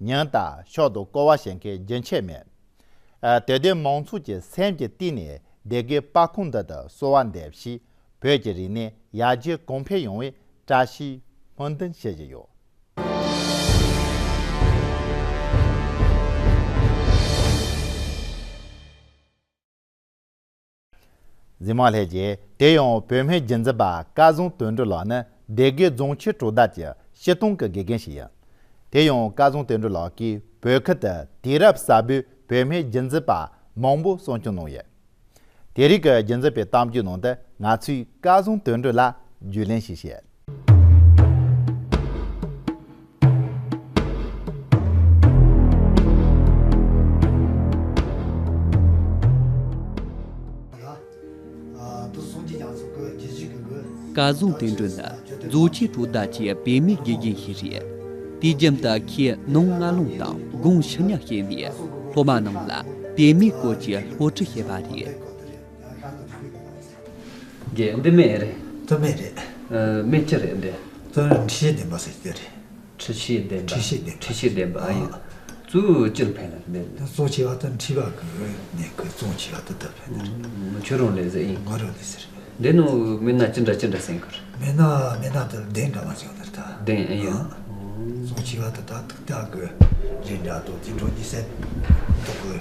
ཉིན་ལྟར་ཕྱོགས་དང་བསྐོར་བ་བྱེད་མཁན་རྒྱུན་ཆད་མེད། ཨ། དད་ལྡན་མང་ཚོགས་ཀྱི་སེམས་ཀྱི་གཏིང་ནས་སྡེ་དགེ་པར་ཁང་འདི་དུ་གསོལ་བ་འདེབས་ཤིང་། བོད་ཀྱི་རིག་གནས་ཡར་རྒྱས་གོང་འཕེལ་ཡོང་བའི་བཀྲ་ཤིས་སྨོན་འདུན་ཞུ་བཞིན་ཡོད། གཟིགས་མང་ལྷན་རྒྱས། དེ་ཡང་བོད་སྨན་རྒྱུན་འཛིན་པ་སྐལ་བཟང་དོན་གྲུབ་ལགས་ནི་སྡེ་དགེ་རྫོང་ཆེན་གྲོང་རྡལ་གྱི་སྤྱིར་བཏང་གི་དགེ་རྒན་ཞིག་ཡིན། དེ་ཡང་སྐལ་བཟང་དོན་གྲུབ་ལགས་ཀྱིས་བོད་ཁུལ་དུ་དུས་རབས་གསར་པའི་བོད་སྨན་རྒྱུན་འཛིན་པ་མང་པོ་གསོ་སྐྱོང་གནང་ཡོད། དེ་རིང་གི་རྒྱུན་འཛིན་པའི་གཏམ་རྒྱུད་ནང་དུ་ང་ཚོས་སྐལ་བཟང་དོན་གྲུབ་ལ་རྒྱུས་ལོན་ཞིག་བྱས། སྐལ་བཟང་དོན་གྲུབ་ནི་རྫོང་ཆེན་གྲོང་རྡལ་གྱི་བུད་མེད་དགེ་རྒན་ཞིག་རེད། དུས་རྒྱུན་དུ་ཁོས་ནང་ང་ལོང་དང་དགུང་ཞི་གཉའ་བྱས་ནས་སློབ་མ་རྣམས་ལ་བུད་མེད་སྐོར་གྱི་སློབ་ཁྲིད་བྱེད་པ་རེད། རྒན། འདི་སྨན་རེད། དེ་སྨན་རེད། ཨ། སྨན་ཅི་རེད་འདི། དེ་འཁྲུ་བྱེད་ལྡན་པ་ཟེར་གྱི་རེད། འཁྲུ་བྱེད་ལྡན་པ། འཁྲུ་བྱེད་ལྡན་པ། འཁྲུ་བྱེད་ལྡན་པ། ཨ་ཡིན། ཨ། གཙོ་ཅི་ཕན་ལ་འདི། གཙོ་ཆེ་བ་དེ་འཁྲུ་བ་གི་ནས་གི་གཙོ་ཆེ་བ་དེ་དེ་ཕན་ནི་རེད། ཁྱོད་རང་ལས་ཟེར་ཡིན། ང་རང་ལས་ཟེར། འདི་ནང་སྨན་སྣ་ཅི་འདྲ་ཅི་འདྲ་ཟིན་གི་རེད། སྨན་སྣ་སྨན་སྣ་དེ་གདན་འདྲ་མ་ཟིན་ད་རེད་ད། གདན། ཨ་ཡིན། ཨ། གཙོ་ཆེ་བ་དེ་ད་ཐུག་ད་གི་རིགས་འདྲ་དང་དེ་འགྲོ་གི་སེམས་འདུག་གི།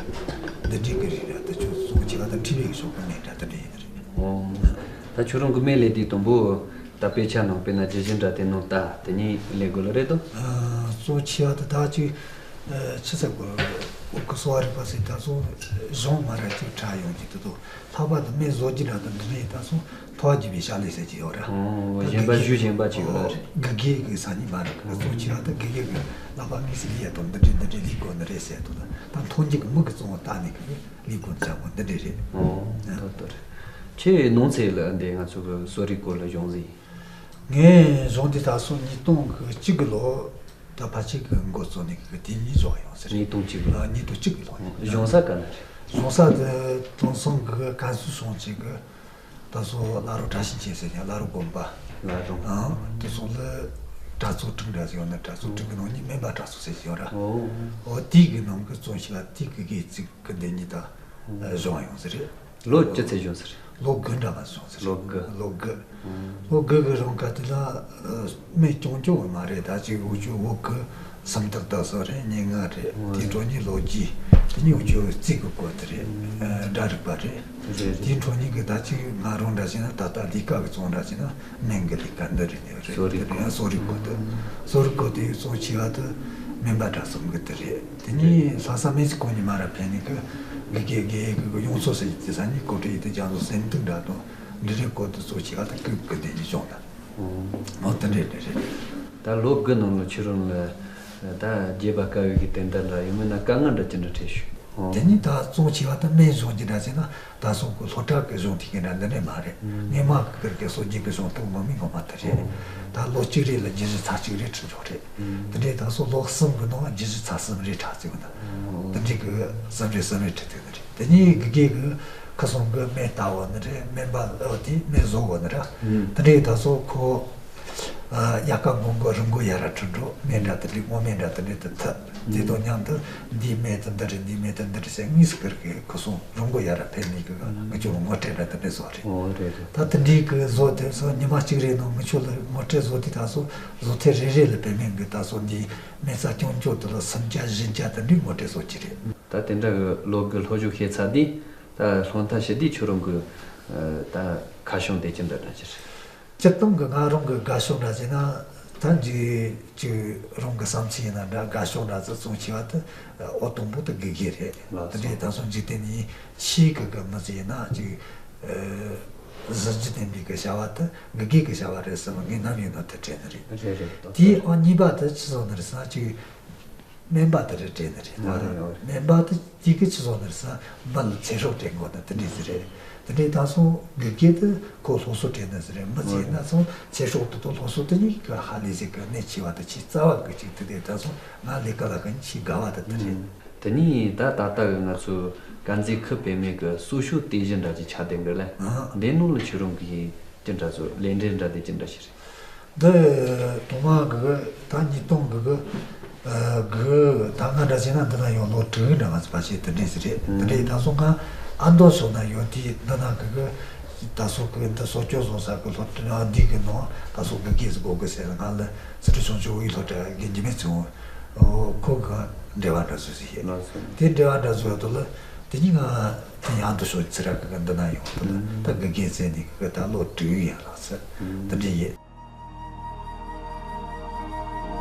འདི་འདྲའི་གི་རིགས་འདྲ་དེ་ཆོ་གཙོ་ཆེ་བ་དེ་འཁྲུ་བའི་གི་ཕྱོགས་གི་སྨན་འདྲ་དེ་འདྲ་ཡིན་ནི་རེད། ཨོ། ད་ཁྱོད་རང་གི་སྨན་ལས་དུས་དང་པོ་ད་དཔེ་ཆ་ནང་དཔེར་ན་ཇི་བཞིན་འདྲ་དེ་ནང་ལྟ་དེ་གཉིས་ལས་དགོས་ལ་རེད་དོ། ཨ། གཙོ་ཆེ་བ་དེ་ད་ཅིག་ཨ། ཆི་ཟེར་དགོས། འུ་གི་གསོ་བ་རིག་པ་ཟེར་ད་སོ་གཞུང་མ་ར་ཅིག་ཁྲ་ཡོང་གི་དེ་དོ། ལྷག་པར་དུ་སྨན་བཟོ་རྒྱུ་འདྲ་དང་འདི་འདྲའི་ད་སོ་ཐོག་རྒྱུ་བའི་བྱ་ལས་ཟེར་གྱི་ཡོད་ར། ཨོ། ད་གཞན་པ་དགེ་རྒན་ཞུ་གཞན་པ་ཅིག་ཡོད་ར། ཨོ། དགེ་རྒན་གྱི་ས་ནི་མ་ར་གི་གཙོ་ཆེ་བ་ད་དགེ་རྒན་གྱི་ལྷག་པར་དམིགས་བསལ་ཡས་དང་འདི་འདྲའི་འདི་འདྲའི་ལས་དགོས་ནི་རེད་ཟེར་དོ། ད་མཐོང་རྒྱུ་གི་མིག་གི་གཙང་བོ་ལྟ་ནི་གི་ལས་དགོས་ནི་ཅག་པོ་འདི་འདྲའི་རེད། ཨོ། ད་ལྟ་རེད། ཁྱེད་ནང་ཚེ་ལ་འདི་ང་ཚོ་གི་གསོ་རིག་སྐོར་ལ་སྦྱོང་ཟིན། ངས་སྦྱོང་དེ་ད་སོ་ཉིས་སྟོང་གི་གཅིག་གི་ལོ། ད་ཕལ་ཆེར་གི་འགོ་བཙུགས་ནས་གི་དེ་ཉིད་སྦྱོང་ཡོང་ཟེར། ཉིས་སྟོང་གཅིག་ལོ། ཨ། ཉིས་སྟོང་གཅིག་གི་ལོ་ནས། སྦྱོང་ས་ག་ན་རེད། སྦྱོང་ས་དེ་དེང་སང་གི་ཀན་སུའུ་གཞུང་ཆེན་གི་ད་སོ་བླ་རུང་བཀྲ་ཤིས་འཁྱིལ་ཟེར་ཡང་བླ་རུང་དགོན་པ། བླ་རུང་། ཨང་། དེ་སོང་ལ་གྲྭ་ཚོགས་ཁྲིམས་འདྲ་ཟེར་ཡོད་ན་གྲྭ་ཚོགས་ཁྲིམས་གི་ནང་ནས་སྨན་པ་གྲྭ་ཚོགས་ཟེར་ཡོད་ར། ཨོ། ཨོ་དེའི་གི་ནང་གི་གཙོ་ཆེ་བ་དེའི་གི་དགེ་ཚིག་གི་འདི་ཉིད་ད་སྦྱོང་ཡོང་ཟེར་རེད། ལོ་ཅི་ཚེ་སྦྱོང་ཟེར། ལོ་དགུ་འདྲ་མ་སོང་ཟེར། ལོ་དགུ། ལོ་དགུ། ཨང་། ལོ་དགུ་གི་རིང་ག་དེ་ལ་ཨ་སྨན་སྐྱོང་སྐྱོང་མ་རེད། ད་ཅིག་འུ་ཅོ་བོད་གི་སུམ་རྟགས་ད་སོ་རེད། སྙན་ངག་རེད། ཨང་། དེ་འཕྲོ་ནི་ལོ་རྒྱུས། དེ་ནི་འུ་ཅོ་རྩིས་གི་སྐོར་དེ་རེད། ཨ་སྒྲ་རིག་པ་རེད། རེད་རེད། དེ་འཕྲོ་ནི་གི་ད་ཅིག་ང་རང་འདྲ་བྱས་ན་ད་ལྟ་ལས་ཀ་གི་བཙོང་འདྲ་བྱས་ན་སྨན་གི་ལས་ཀ་འདི་རེད། ནི་རེད། གསོ་རིག་དེ་རེད། གསོ་རིག་སྐོར་དེ། གསོ་རིག་སྐོར་དེ་གཙོ་ཆེ་བ་དེ་སྨན་པ་འདྲ་གསུམ་གི་དེ་རེད། དེ་ནི་ལྷ་ས་སྨན་རྩིས་ཁང་ནས་མར་ཕེབས་ནས་གི་དགེ་རྒན། དགེ་རྒན་གི་ཡོངས་སུ་ཟེར་གྱི་དེ་ས་ནི་ཀོ་ཀྲི་ཡི་དེ་རྒྱ་མཚོ་སེམས་སྡུག་འདྲ་དང་འབྲི་རེས་སྐོར་དུ་གཙོ་ཆེ་བ་དང་ཀུན་ཀུན་ལྡན་གྱི་གཞུང་དང་། ཨོ་དེ་འདྲས་འདྲ་རེད། ད་ལོ་དགུ་ནང་ལ་ཁྱོད་རང་ལ་ད་རྒྱས་པ་དཀའ་བའི་གི་དེ་འདྲ་འདྲ་ཡོད་མེད་ན། དཀའ་ངལ་འདྲ་ཅི་འདྲ་འཕྲད་བྱུང་། དེ་ནི་ད་གཙོ་ཆེ་བ་ད་སྨན་གཞུང་གི་འདྲ་བྱས་ན་ད་སོ་གི་སློབ་གྲྭ་གི་གཞུང་དེ་གི་འདྲ་འདི་འདྲས་མ་རེད། སྔས་མ་གི་ཀིར་གི་སྲོལ་རྒྱུན་གི་གཞུང་དུ་ངོ་མི་ངོ་མ་དེ་རེད། ད་ལོ་གཅིག་རེ་ལ་རྒྱུ་གཞི་ཚར་གཅིག་རེ་ཁྲིད་འཇོག་རེད། དེ་འདྲས་ད་སོ་ལོ་གསུམ་གི་ནང་རྒྱུ་གཞི་ཚར་གསུམ་རེ་ཁྲིད་ཚུལ་ན། དེ་འདྲས་གི་གསུམ་རེ་གསུམ་རེ་ཁྲིད་ཐུབ་ནི་རེད། དེ་ནས་དགེ་རྒན་གི་ཁ་སང་གི་སྨན་ལྟ་བ་ནི་རེད། སྨན་པ་ཨོ་དེ་སྨན་བཟོ་བ་ནི་རེད། དེ་འདྲས་ད་སོ་ཁོ་ཨ་ཡལ་ག་མགོ་མགོ་རིན་གོང་ཡར་ར་ཁྲིད་འགྲོ། སྨན་འདྲ་དེ་འདྲས་སྔོ་སྨན་འདྲ་དེ་འདྲས་དེ་ཐུབ། དེ་དང་མཉམ་དུ་འདིའི་སྨན་དེ་འདི་རེད། འདིའི་སྨན་དེ་འདི་རེད་ཟེར་དངོས་སུ་ཀིར་གི་ཁ་སང་རིན་གོང་ཡར་ར་ཕེབས་ནས་གི་ང་ཚོ་ངོ་སྤྲོད་འདྲ་དེ་འདྲས་བཟོ་རེད། ཨོ་རེད་རེད། ད་དེ་འདྲས་གི་བཟོ་དེ་སོ་ཉི་མ་གཅིག་རེ་ནང་ང་ཚོ་ལ་ངོ་སྤྲོད་བཟོ་དེ་ད་སོ་བཟོ་ཐེངས་རེ་རེ་ལ་བེད་མེད་གི་ད་སོ་འདིའི་སྨན་རྩ་སྐྱོང་སྐྱོང་དེ་ལ་སུམ་བརྒྱ་བཞི་བརྒྱ་དེ་འདྲས་ངོ་སྤྲོད་བཟོ་གི་རེད། ད་དེ་འདྲ་གི་ལོ་གི་སློབ་སྦྱོང་བྱས་ཚར་དུས་ད་སློབ་མཐར་ཕྱིན་དུས་ཁྱོད་རང་གི་ད་ཁ་བྱང་དེ་ཅི་འདྲ་འདྲ་ཅི་རེད། སྤྱིར་བཏང་གི་ང་རང་གི་དགའ་ཕྱོགས་འདྲ་ཟེར་ན། ད་འཇིག་ཅིག་རང་གི་བསམ་ཚུལ་ཡིན་ན་འདྲ། དགའ་ཕྱོགས་འདྲ་ཟེར་གཙོ་ཆེ་བ་དེ་འོ་དང་པོ་དེ་དགེ་རྒན་རེད། ལགས་སོ། དེ་འདྲས་ད་སོ་འཇིག་རྟེན་ནི་ཕྱིའི་གི་གི་མི་ཟེར་ན་ཅིག་གཟི་བརྗིད་ལྡན་པའི་གི་བྱ་བ་དེ་དགེ་རྒན་གི་བྱ་བ་རེད་བསམ། ངས་ནམ་ཡིན་ན་དེ་དྲན་ནི་རེད། རེད་རེད། དེའི་ཨང་གཉིས་པ་དེ་ཅི་བཟོ་ནི་རེད་ཟེར་ན་ཅིག་སྨན་པ་དེ་རེད་དྲན་ནི་རེད། ཨ་རེད། ཨ་རེད། སྨན་པ་དེ་དེ་གི་ཅི་བཟོ་ནི་རེད་ཟེར་ན་མི་ལ་ཚེ་སྲོག་སྤྲད་དགོས་ན་དེ་འདྲས་ཟིག་རེད། དེ་འདྲས་ད་སོ་དགེ་རྒན་དེ་ཁོ་སློབ་གསོ་སྤྲད་ནི་ཟིག་རེད། མི་ཟེར་ན་སོ་ཚེ་སྲོག་དེ་དང་སློབ་གསོ་དེ་གཉིས་ཀ་ཧ་ལས་ཟིག་གི་གནད་ཆེ་བ་དེ་ཆེས་རྩ་བ་གི་ཅིག་དེ་དེ་ད་སོ་ང་ལས་ཀ་ལ་གི་ཆེས་དགའ་བ་དེ་དེ་རེད། དེ་ནས་ད་ད་ལྟ་གི་ང་ཚོ་དཀར་མཛེས་ཁུལ་བེད་མེད་གི་གསོ་ཤུགས་རྟེན་གཞི་འདྲ་ཅིག་ཆགས་བསྡད་གི་ལ། ཨ། འདི་ནང་ལ་ཁྱོད་རང་གི་ཅི་འདྲ་ཚོ་ལས་འབྲེལ་འདྲ་དེ་ཅི་འདྲ་ཞིག་རེད། འདི་ཐོག་མ་གི་ད་ཉིས་སྟོང་གི་གི་ཨ་གི་ད་ང་འདྲ་བྱས་ན་འདི་ན་ཡོང་ལོ་དྲུག་འདྲ་མ་ཚད་པ་ཞིག་དེ་འདྲས་ཞིག་རེད། དེ་འདྲས་ད་སོ་ང་ཨ་མདོ་ཕྱོགས་ན་ཡོད་དུས་འདི་ན་གི་གི་ད་སོ་གི་འདི་གསོ་སྐྱོང་བཟོ་ས་གི་སློབ་གྲྭ་འདི་གི་ནང་ད་སོ་དགེ་རྒན་ཟིག་དགོས་གི་ཟེར། ང་ལ་སི་ཁྲོན་ཆུང་ཆུང་དབུས་སློབ་གྲྭ་དགེ་རྒན་འཇིགས་མེད་ཚེ་དབང་ཁོ་གི་འབྲེལ་བ་འདྲ་བཟོས་ཟིག་ཡིན། དེ་འབྲེལ་བ་འདྲ་བཟོས་དུས་ལ་དེ་ཉིན་ང་དེ་ཡང་དུ་ཤོག་ཚེ་རབས་གི་འདི་ན་ཡོང་དུས་ལ་ད་དགེ་རྒན་ཟེར་ནས་གི་ད་ལོ་དྲུག་ཡིན་ལགས་ཟེར། དེ་འདྲས་ཡིན།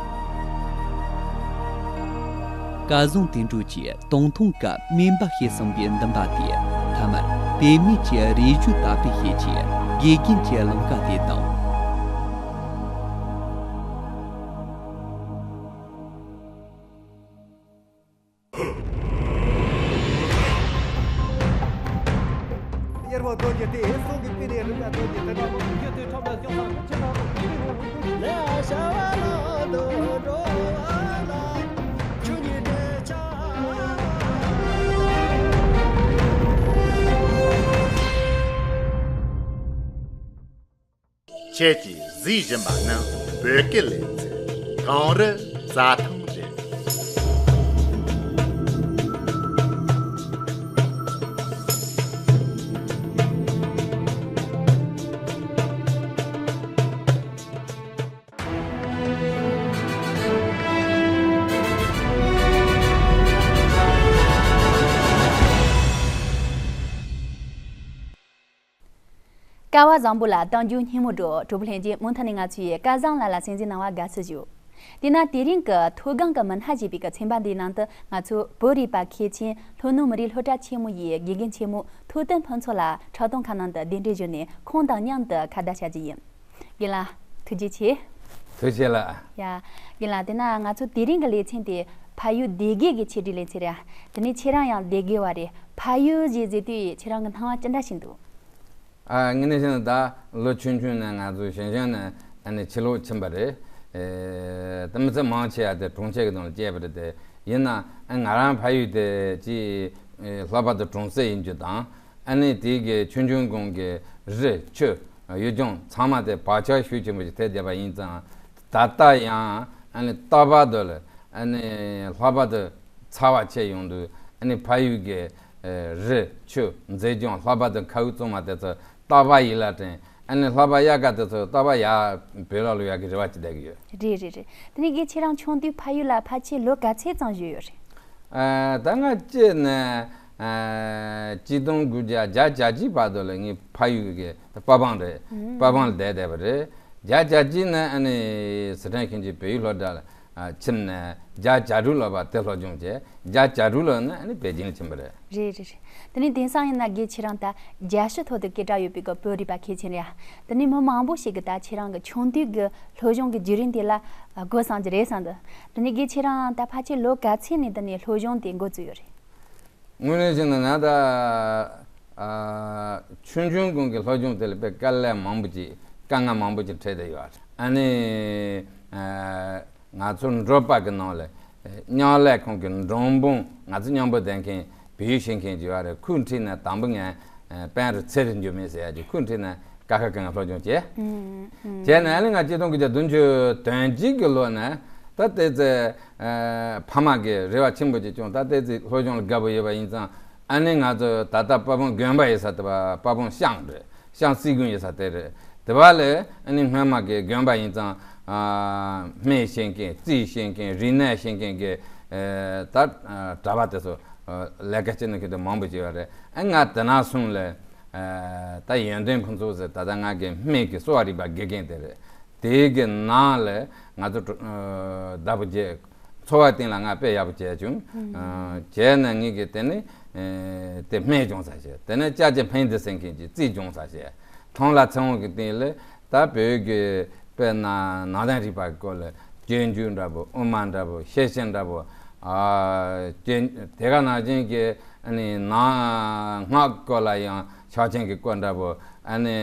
སྐལ་བཟང་དོན་གྲུབ་ཀྱིས་དང་ཐོག་གི་སྨན་པ་ཞིག་གསུངས་པའི་འདུན་པ་དེས་མཐའ་མར་བེད་མེད་ཀྱི་རེ་ཞུ་དག་པའི་ཞིག་གིས་དགེ་རྒན་གྱི་ལམ་ཀ་དེ་དང་། དབྱེར་བ་རྡོ་རྗེ་སྟེ། གསུང་གི་དཔེ་ནི་རིགས་ལ་རྡོ་རྗེ་སྟེ། ཁྱེད་ཀྱིས་གཟིགས་བཞིན་པ་ནི་བོད་སྐད་ལེ་ཚན་གངས་རི་རྩྭ་ཐང་རེད། སྐལ་བ་བཟང་པོ་ལ་གཏམ་རྒྱུད་སྙན་མོ་སྒྲོག་གྲོགས་པོ་ལྷན་རྒྱས། མུ་མཐུད་ནས་ང་ཚོའི་སྐལ་བཟང་ལགས་ལ་གསན་གཟིགས་གནང་བར་དགའ་བསུ་ཞུ། དེས་ན་དེ་རིང་གི་མཐོ་སྒང་གི་མི་སྣ་ཞེས་པའི་གི་ཚན་པ་འདིའི་ནང་དུ་ང་ཚོ་བོད་རིག་པ་མཁས་ཅན་ལྷོ་ནུབ་མི་རིགས་སློབ་གྲྭ་ཆེན་མོ་ཡི་དགེ་རྒན་ཆེན་མོ་ཐུབ་བསྟན་ཕུན་ཚོགས་ལགས་ཁྲ་ཏོང་ཁ་ནང་དུ་གདན་འདྲེན་ཞུས་ནས་ཁོང་དང་མཉམ་དུ་ཁ་བརྡ་བྱ་རྒྱུ་ཡིན། རྒན་ལགས་ཐུགས་རྗེ་ཆེ། ཐུགས་རྗེ་ལགས། ཡ། རྒན་ལགས་དེས་ན་ང་ཚོ་དེ་རིང་གི་ལེ་ཚན་དེ་ཕ་ཡུལ་སྡེ་དགེ་གི་ཆེད་དུ་ལེ་ཚན་རེད། དེ་ནས་ཁྱེད་རང་ཡང་སྡེ་དགེ་བ་རེད། ཕ་ཡུལ་ཞེས་ཟེར་དུས་ཁྱེད་རང་གི་སྣང་བ་ཅི་འདྲ་ཞིག་འདུག་ཨ། དངོས་གནས་བཤད་ན་ད་ལོ་ཆུང་ཆུང་ནས་ང་ཚོ་ཞིང་ཆེན་ནས་ཨ་ནི་ཕྱི་ལོགས་ཕྱིན་པ་རེད། ཨེ། ད་མི་ཚེ་མང་ཆེ་བ་དེ་གྲོང་ཁྱེར་གྱི་ནང་ལ་སྐྱེས་པ་རེད་དེ། ཡིན་ན་ཨ་ང་རང་ཕ་ཡུལ་དེ་ཅིག་ཨེ་ལྷག་པར་དུ་གྲོང་གསེབ་ཡིན་རྒྱུ་དང་། ཨ་ནི་དེ་གི་ཆུང་ཆུང་སྒང་གི་རི་ཆུ་ཡུལ་ལྗོངས་ཚང་མ་དེ་བག་ཆགས་ཤུགས་ཆེན་པོ་ཞིག་ཐེབས་བསྡད་པ་ཡིན་ཙང་། ད་ལྟ་ཡང་ཨ་ནི་རྟག་པར་དུ་ལ་ཨ་ནི་ལྷག་པར་དུ་ཚ་བ་ཆེ་ཡོང་དུས་ཨ་ནི་ཕ་ཡུལ་གྱི་ ཨེ་རི་ཆུ་མཛེས་ལྗོངས་ལྷགས་པ་དང་མཁའ་དབུགས་གཙང་མ་དེ་ཚོ་རྟག་པར་ཡིད་ལ་དྲན། ཨ་ནི་ལྷགས་པར་དབྱར་ཁ་དེ་ཚོ་རྟག་པར་ཡར་བོད་ལ་ལོག་ཡག་གི་རེ་བ་ཅིག་བསྡད་ཀྱི་ཡོད། རེད་རེད་རེད། དེ་ནས་རྒན་ཁྱེད་རང་ཆུང་དུས་ཕ་ཡུལ་ལ་ཕལ་ཆེར་ལོ་ག་ཚོད་ཙམ་བཞུགས་ཡོད་རེད། ཨ་ད་ང་སྐྱེས་ནས་ཨ་གཅིག་སྟོང་དགུ་བརྒྱ་བརྒྱད་ཅུ་གྱ་གཅིག་བར་དུ་ལ་ངའི་ཕ་ཡུལ་གྱི་པ་ཕང་རེད། ཨུམ། པ་ཕང་ལ་བསྡད་བསྡད་པ་རེད། བརྒྱད་ཅུ་གྱ་གཅིག་ནས་ཨ་ནི་སི་ཁྲོན་ཁྱིམ་གྱི་བོད་ཡིག་སློབ་གྲྭ་ལ་ཨ་ཕྱིན་ནས་བརྒྱད་ཅུ་གྱ་དྲུག་ལོ་བར་དེ་སློབ་སྦྱོང་བྱས། བརྒྱད་ཅུ་གྱ་དྲུག་ལོ་ནས་ཨ་ནི་པེ་ཅིང་ལ་ཕྱིན་པ་རེད། རེད་རེད་རེད། དེ་ནས་དེང་སང་ཡིན་ན་རྒན་ཁྱེད་རང་ད་རྒྱལ་སྤྱིའི་ཐོག་ཏུ་སྐད་གྲགས་ཡོད་པའི་གི་བོད་རིག་པ་མཁས་ཅན་རེད། དེ་ནས་མི་མང་པོ་ཞིག་གིས་ད་ཁྱེད་རང་གི་ཆུང་དུས་ཀྱི་སློབ་སྦྱོང་གི་བརྒྱུད་རིམ་དེ་ལ་ཨ་དགོད་བསམ་གྱི་རེད་བསམ་འདུག་དེ་ནས་རྒན་ཁྱེད་རང་ད་ཕལ་ཆེར་ལོ་ག་ཚོད་ནས་དེ་ནས་སློབ་སྦྱོང་དེ་འགོ་བཙུགས་ཡོད་རེད། དངོས་གནས་བྱས་ན་ང་ད་ཨ་ཆུང་ཆུང་སྒང་གི་སློབ་སྦྱོང་དེ་ལ་དཔེ་དཀའ་ལས་མང་པོ་ཅིག་དཀའ་ངལ་མང་པོ་ཅིག་འཕྲད་བསྡད་ཡོད་རེད། ཨ་ནི་ཨ་ང་ཚོ་འབྲོག་པ་གི་ནང་ལ་མཉམ་ལས་ཁང་གི་མགྲོན་དཔོན། ང་ཚོ་མཉམ་པོ་བསྡད་མཁན་བོད་ཡིག་ཤེས་མཁན་ཅིག་ཡོད་རེད། ཁོའི་འཁྲིས་ནས་དང་པོ་ངས་ཨ་པན་རུ་ཚེ་རིང་འགྱུར་མེད་ཟེར་ཡ་ཅིག་ཁོའི་འཁྲིས་ནས་ཀ་ཁ་གི་ང་སློབ་སྦྱོང་བྱས། ཨུམ་ཨུམ། བྱས་ནས་ཨ་ནི་ང་གཅིག་སྟོང་དགུ་བརྒྱ་བདུན་ཅུ་དོན་གཅིག་གི་ལོ་ནས་ད་ལྟའི་ཚེ་ཨ་ཕ་མ་གིས་རེ་བ་ཆེན་པོ་ཅིག་བྱུང་། ད་ལྟའི་ཚེ་སློབ་སྦྱོང་ལ་དགའ་པོ་ཡོད་པ་ཡིན་ཙང་། ཨ་ནི་ང་ཚོ་ད་ལྟ་པ་ཕང་དགོན་པ་ཡོད་ས་དེ་བ་པ་ཕང་ཤང་རེད། ཤང་སྲིད་གཞུང་ཡོད་ས་དེ་རེད། དེ་བ་ལས་ཨ་ནི་སྔོན་མ་གི་དགོན་པ་ཡིན་ཙང་ཨ་སྨྲས་ཤེས་མཁན། རྩིས་ཤེས་མཁན། རིག་གནས་ཤེས་མཁན་གྱི་ཨ་ད་ཨ་གྲྭ་པ་དེ་ཚོ་ཨ་ལས་ཀ་བྱེད་མཁན་དེ་མང་པོ་ཅིག་ཡོད་རེད། ཨ་ང་དེ་ནས་བཟུང་ལས་ཨ་ད་ཡོན་ཏན་ཕུན་ཚོགས་ཟེར་ད་ལྟ་ང་གི་སྨན་གྱི་གསོ་བ་རིག་པ་དགེ་རྒན་དེ་རེད། དེའི་གི་ནང་ལས་ང་ཚོ་གྲོ་ཨ་ཟླ་བ་བརྒྱད་འཚོ་བའི་སྟེང་ལ་ང་དཔེ་ཡག་པོ་བྱས་བྱུང་། ཨ་བྱས་ནས་ངེད་ཀྱི་དེ་ནི་ཨ་དེ་སྨན་སྦྱོང་ས་བྱས། དེ་ནས་ཅ་ཅེ་ཕན་བདེ་ཟེར་མཁན་གྱི་རྩིས་སྦྱོང་ས་བྱས། ཐང་ལྷ་ཚེ་དབང་གི་སྟེང་ལས་ད་བོད་ཀྱི་དཔེར་ན་ནང་བསྟན་རིག་པ་གི་སྐོར་ལ་སྤྱོད་འཇུག་འདྲ་པོ། དབུ་མ་འདྲ་པོ། ཤེར་ཕྱིན་འདྲ་པོ། ཨ་སྤྱོད་དེ་ག་ནང་བཞིན་གྱི་ཨ་ནི་ནང་སྔགས་སྐོར་ལ་ཡང་ཕྱག་ཆེན་གྱི་སྐོར་འདྲ་པོ། ཨ་ནི་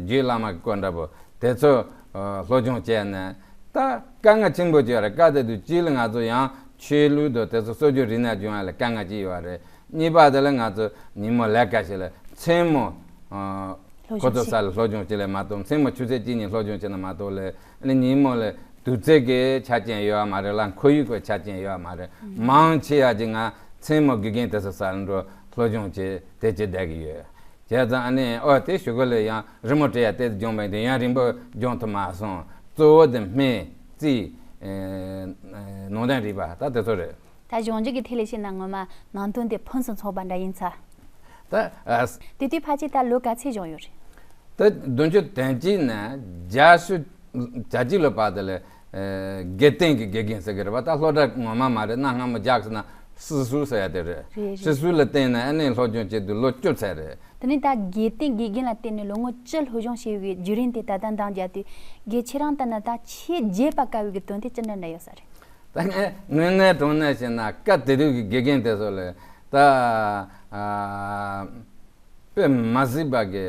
རྒྱུད་བླ་མ་གི་སྐོར་འདྲ་པོ་དེ་ཚོ་ཨ་སློབ་སྦྱོང་བྱས་ནས། ད་དཀའ་ངལ་ཆེན་པོ་ཅིག་ཡོད་རེད། སྐབས་དེ་དུས་གཅིག་ལ་ང་ཚོ་ཡང་ཆོས་ལུགས་དང་དེ་ཚོ་སྲོལ་རྒྱུན་རིག་གནས་སྦྱོང་ཡ་ལ་དཀའ་ངལ་ཅིག་ཡོད་རེད། གཉིས་པ་དེ་ལ་ང་ཚོ་ཉིན་མོ་ལས་ཀ་བྱེད་ལ་མཚན་མོ་ཨ་སློབ་ཁོ་ཚོ་སྦྱོང་ས་ལ་སློབ་སྦྱོང་བྱེད་ལ་མ་གཏོགས། མཚན་མོ་ཆུ་ཚོད་གཅིག་གཉིས་སློབ་སྦྱོང་བྱེད་ན་མ་གཏོགས་ལས། ཨ་ནི་ཉིན་མོ་ལ་དུས་ཚོད་ཀྱི་ཆ་རྐྱེན་ཡོད་མ་རེད་ལ། ཁོར་ཡུག་གི་ཆ་རྐྱེན་ཡོད་མ་རེད། ཨུམ། མང་ཆེ་བ་ཅིག་ང་མཚན་མོ་དགེ་རྒན་དེ་ཚོ་ས་ལ་འགྲོ་སློབ་སྦྱོང་བྱེད་དེ་བྱེད་བསྡད་ཀྱི་ཡོད། བྱས་ཙང་ཨ་ནི་ཨོ་དེ་གཞུག་གུ་ལ་ཡང་རི་མོ་བྲིས་ཡ་དེ་སྦྱོང་བ་ཡིན་དུས་ཡང་རིང་པོ་སྦྱོང་ཐུབ་མ་སོང་། གཙོ་བོ་དེ་སྨན་རྩིས་ཨེ་ནང་བསྟན་རིག་པ་ད་དེ་ཚོ་རེད། ད་གཞུང་རྒྱུགས་ཀྱི་ཐད་ལ་བཤད་ན་ངོ་མ་ནང་དོན་དེ་ཕུན་སུམ་ཚོགས་པ་འདྲ་ཡིན་ཚ། ད་ཨ་དེ་དུས་ཕལ་ཆེར་ད་ལོ་ག་ཚོད་སྦྱོང་ཡོད་རེད། ད་བདུན་ཅུ་དོན་གཅིག་ནས་བརྒྱད་ཅུ་གྱ་གཅིག་ལོ་བར་དུ་ལ་ཨེ་དགེ་ལྡན་གྱི་དགེ་རྒན་ཟེར་གྱི་རེད་པ། ད་སློབ་གྲྭ་ངོ་མ་མ་རེད། གནའ་སྔ་མོ་རྒྱ་གར་ཟེར་ན་སི་སུ་ཟེར་ཡ་དེ་རེད། རེད་རེད། སི་སུ་ལ་བརྟེན་ནས་ཨ་ནི་སློབ་སྦྱོང་བྱེད་དུས་ལོ་བཅུ་ཚར་རེད། དེ་ནས་ད་དགེ་ལྡན་དགེ་རྒན་ལ་བརྟེན་ནས་ལོ་ངོ་བཅུ་སློབ་སྦྱོང་བྱས་པའི་བརྒྱུད་རིམ་དེ་ད་ལྟ་འདང་རྒྱག་དུས་རྒན་ཁྱེད་རང་ལྟར་ན་ད་ཆེས་བརྗེད་པར་དཀའ་བའི་གི་དོན་དེ་ཅི་འདྲ་འདྲ་ཡོད་ས་རེད། ད་ངས་དངོས་གནས་དྲང་གནས་བཤད་ན་སྐབས་དེ་དུས་ཀྱི་དགེ་རྒན་དེ་ཚོ་ལ་ད་ཨ་དཔེ་མ་སྲིད་པ་གི་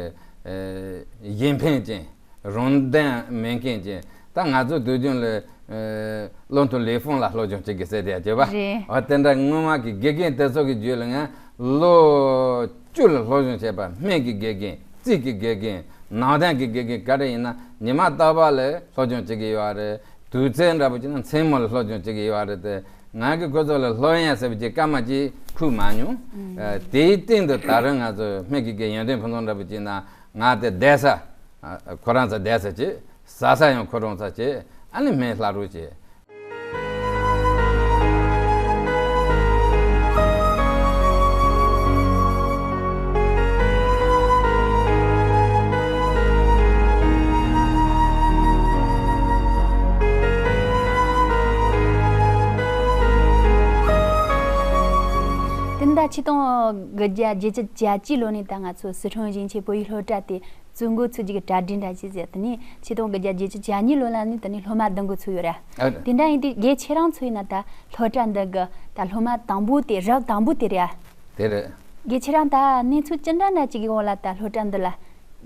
ཨེ་གཞན་ཕན་ཅན། རང་དོན་མེད་མཁན་ཅན། ད་ང་ཚོ་དུས་རྒྱུན་ལ་ཨེ་བློ་མཐུན་ལི་ཧྥང་ལ་སློབ་སྦྱོང་བྱེད་དགོས་ཟེར་དེ་ཡ་བྱེད་པ། རེད། འོ་དེ་འདྲ་སྔོན་མ་གི་དགེ་རྒན་དེ་ཚོ་གི་རྒྱུད་ལ་ང་ལོ་བཅུ་ལ་སློབ་སྦྱོང་བྱས་པ། སྨན་གྱི་དགེ་རྒན། རྩིས་ཀྱི་དགེ་རྒན། ནང་བསྟན་གྱི་དགེ་རྒན། ག་རེ་ཡིན་ན་ཉི་མ་རྟག་པར་ལ་སློབ་སྦྱོང་བྱེད་ཀྱི་ཡོད་རེད། དུས་ཚོད་འདྲ་པོ་བྱས་ན་མཚན་མོ་ལ་སློབ་སྦྱོང་བྱེད་ཀྱི་ཡོད་རེད་དེ། ང་གི་ཁོ་ཚོ་ལ་སློབ་ཡོན་ཟེར་བ་ཅིག་སྐར་མ་གཅིག་ཕུལ་མ་མྱོང་། ཨ་དེའི་སྟེང་དུ་ད་རུང་ང་ཚོ་སྨན་གྱི་དགེ་རྒན་ཡོན་ཏན་ཕུན་ཚོགས་འདྲ་པོ་བྱས་ན་ང་དེ་བསྡད་ས་ཨ་ཁོ་རང་ཚོ་བསྡད་ས་བྱེད། ཟ་ས་ཡང་ཁོ་རང་ཚོ་བྱེད། ཨ་ནི་སྨན་ལྷག་རོགས་བྱེད། དེ་ནས་ད་ཆིག་སྟོང་དགུ་བརྒྱ་བརྒྱད་ཅུ་གྱ་གཅིག་ལོ་ནས་ད་ང་ཚོ་སི་ཁྲོན་ཞིང་ཆེན་བོད་ཡིག་སློབ་གྲྭ་དེ་བཙུགས་འགོ་ཚུགས་རྒྱུ་གི་གྲ་སྒྲིག་འདྲ་ཞིག་བྱས། དེ་ནས་ཆིག་སྟོང་དགུ་བརྒྱ་བརྒྱད་ཅུ་གྱ་གཉིས་ལོ་ལ་ནི་དེ་ནས་སློབ་མ་གདམ་འགོ་ཚུགས་ཡོད་རེད། ཨ་རེད། དེ་འདྲ་ཡིན་དུས་རྒན་ཁྱེད་རང་ཚོ་ཡིན་ན་ད་སློབ་གྲྭ་འདི་གི་ད་སློབ་མ་དང་པོ་དེ་རབས་དང་པོ་དེ་རེད། དེ་རེད། རྒན་ཁྱེད་རང་ད་གནས་ཚུལ་ཅི་འདྲ་འདྲ་ཅིག་གི་འོག་ལ་ད་སློབ་གྲྭ་འདི་ལ་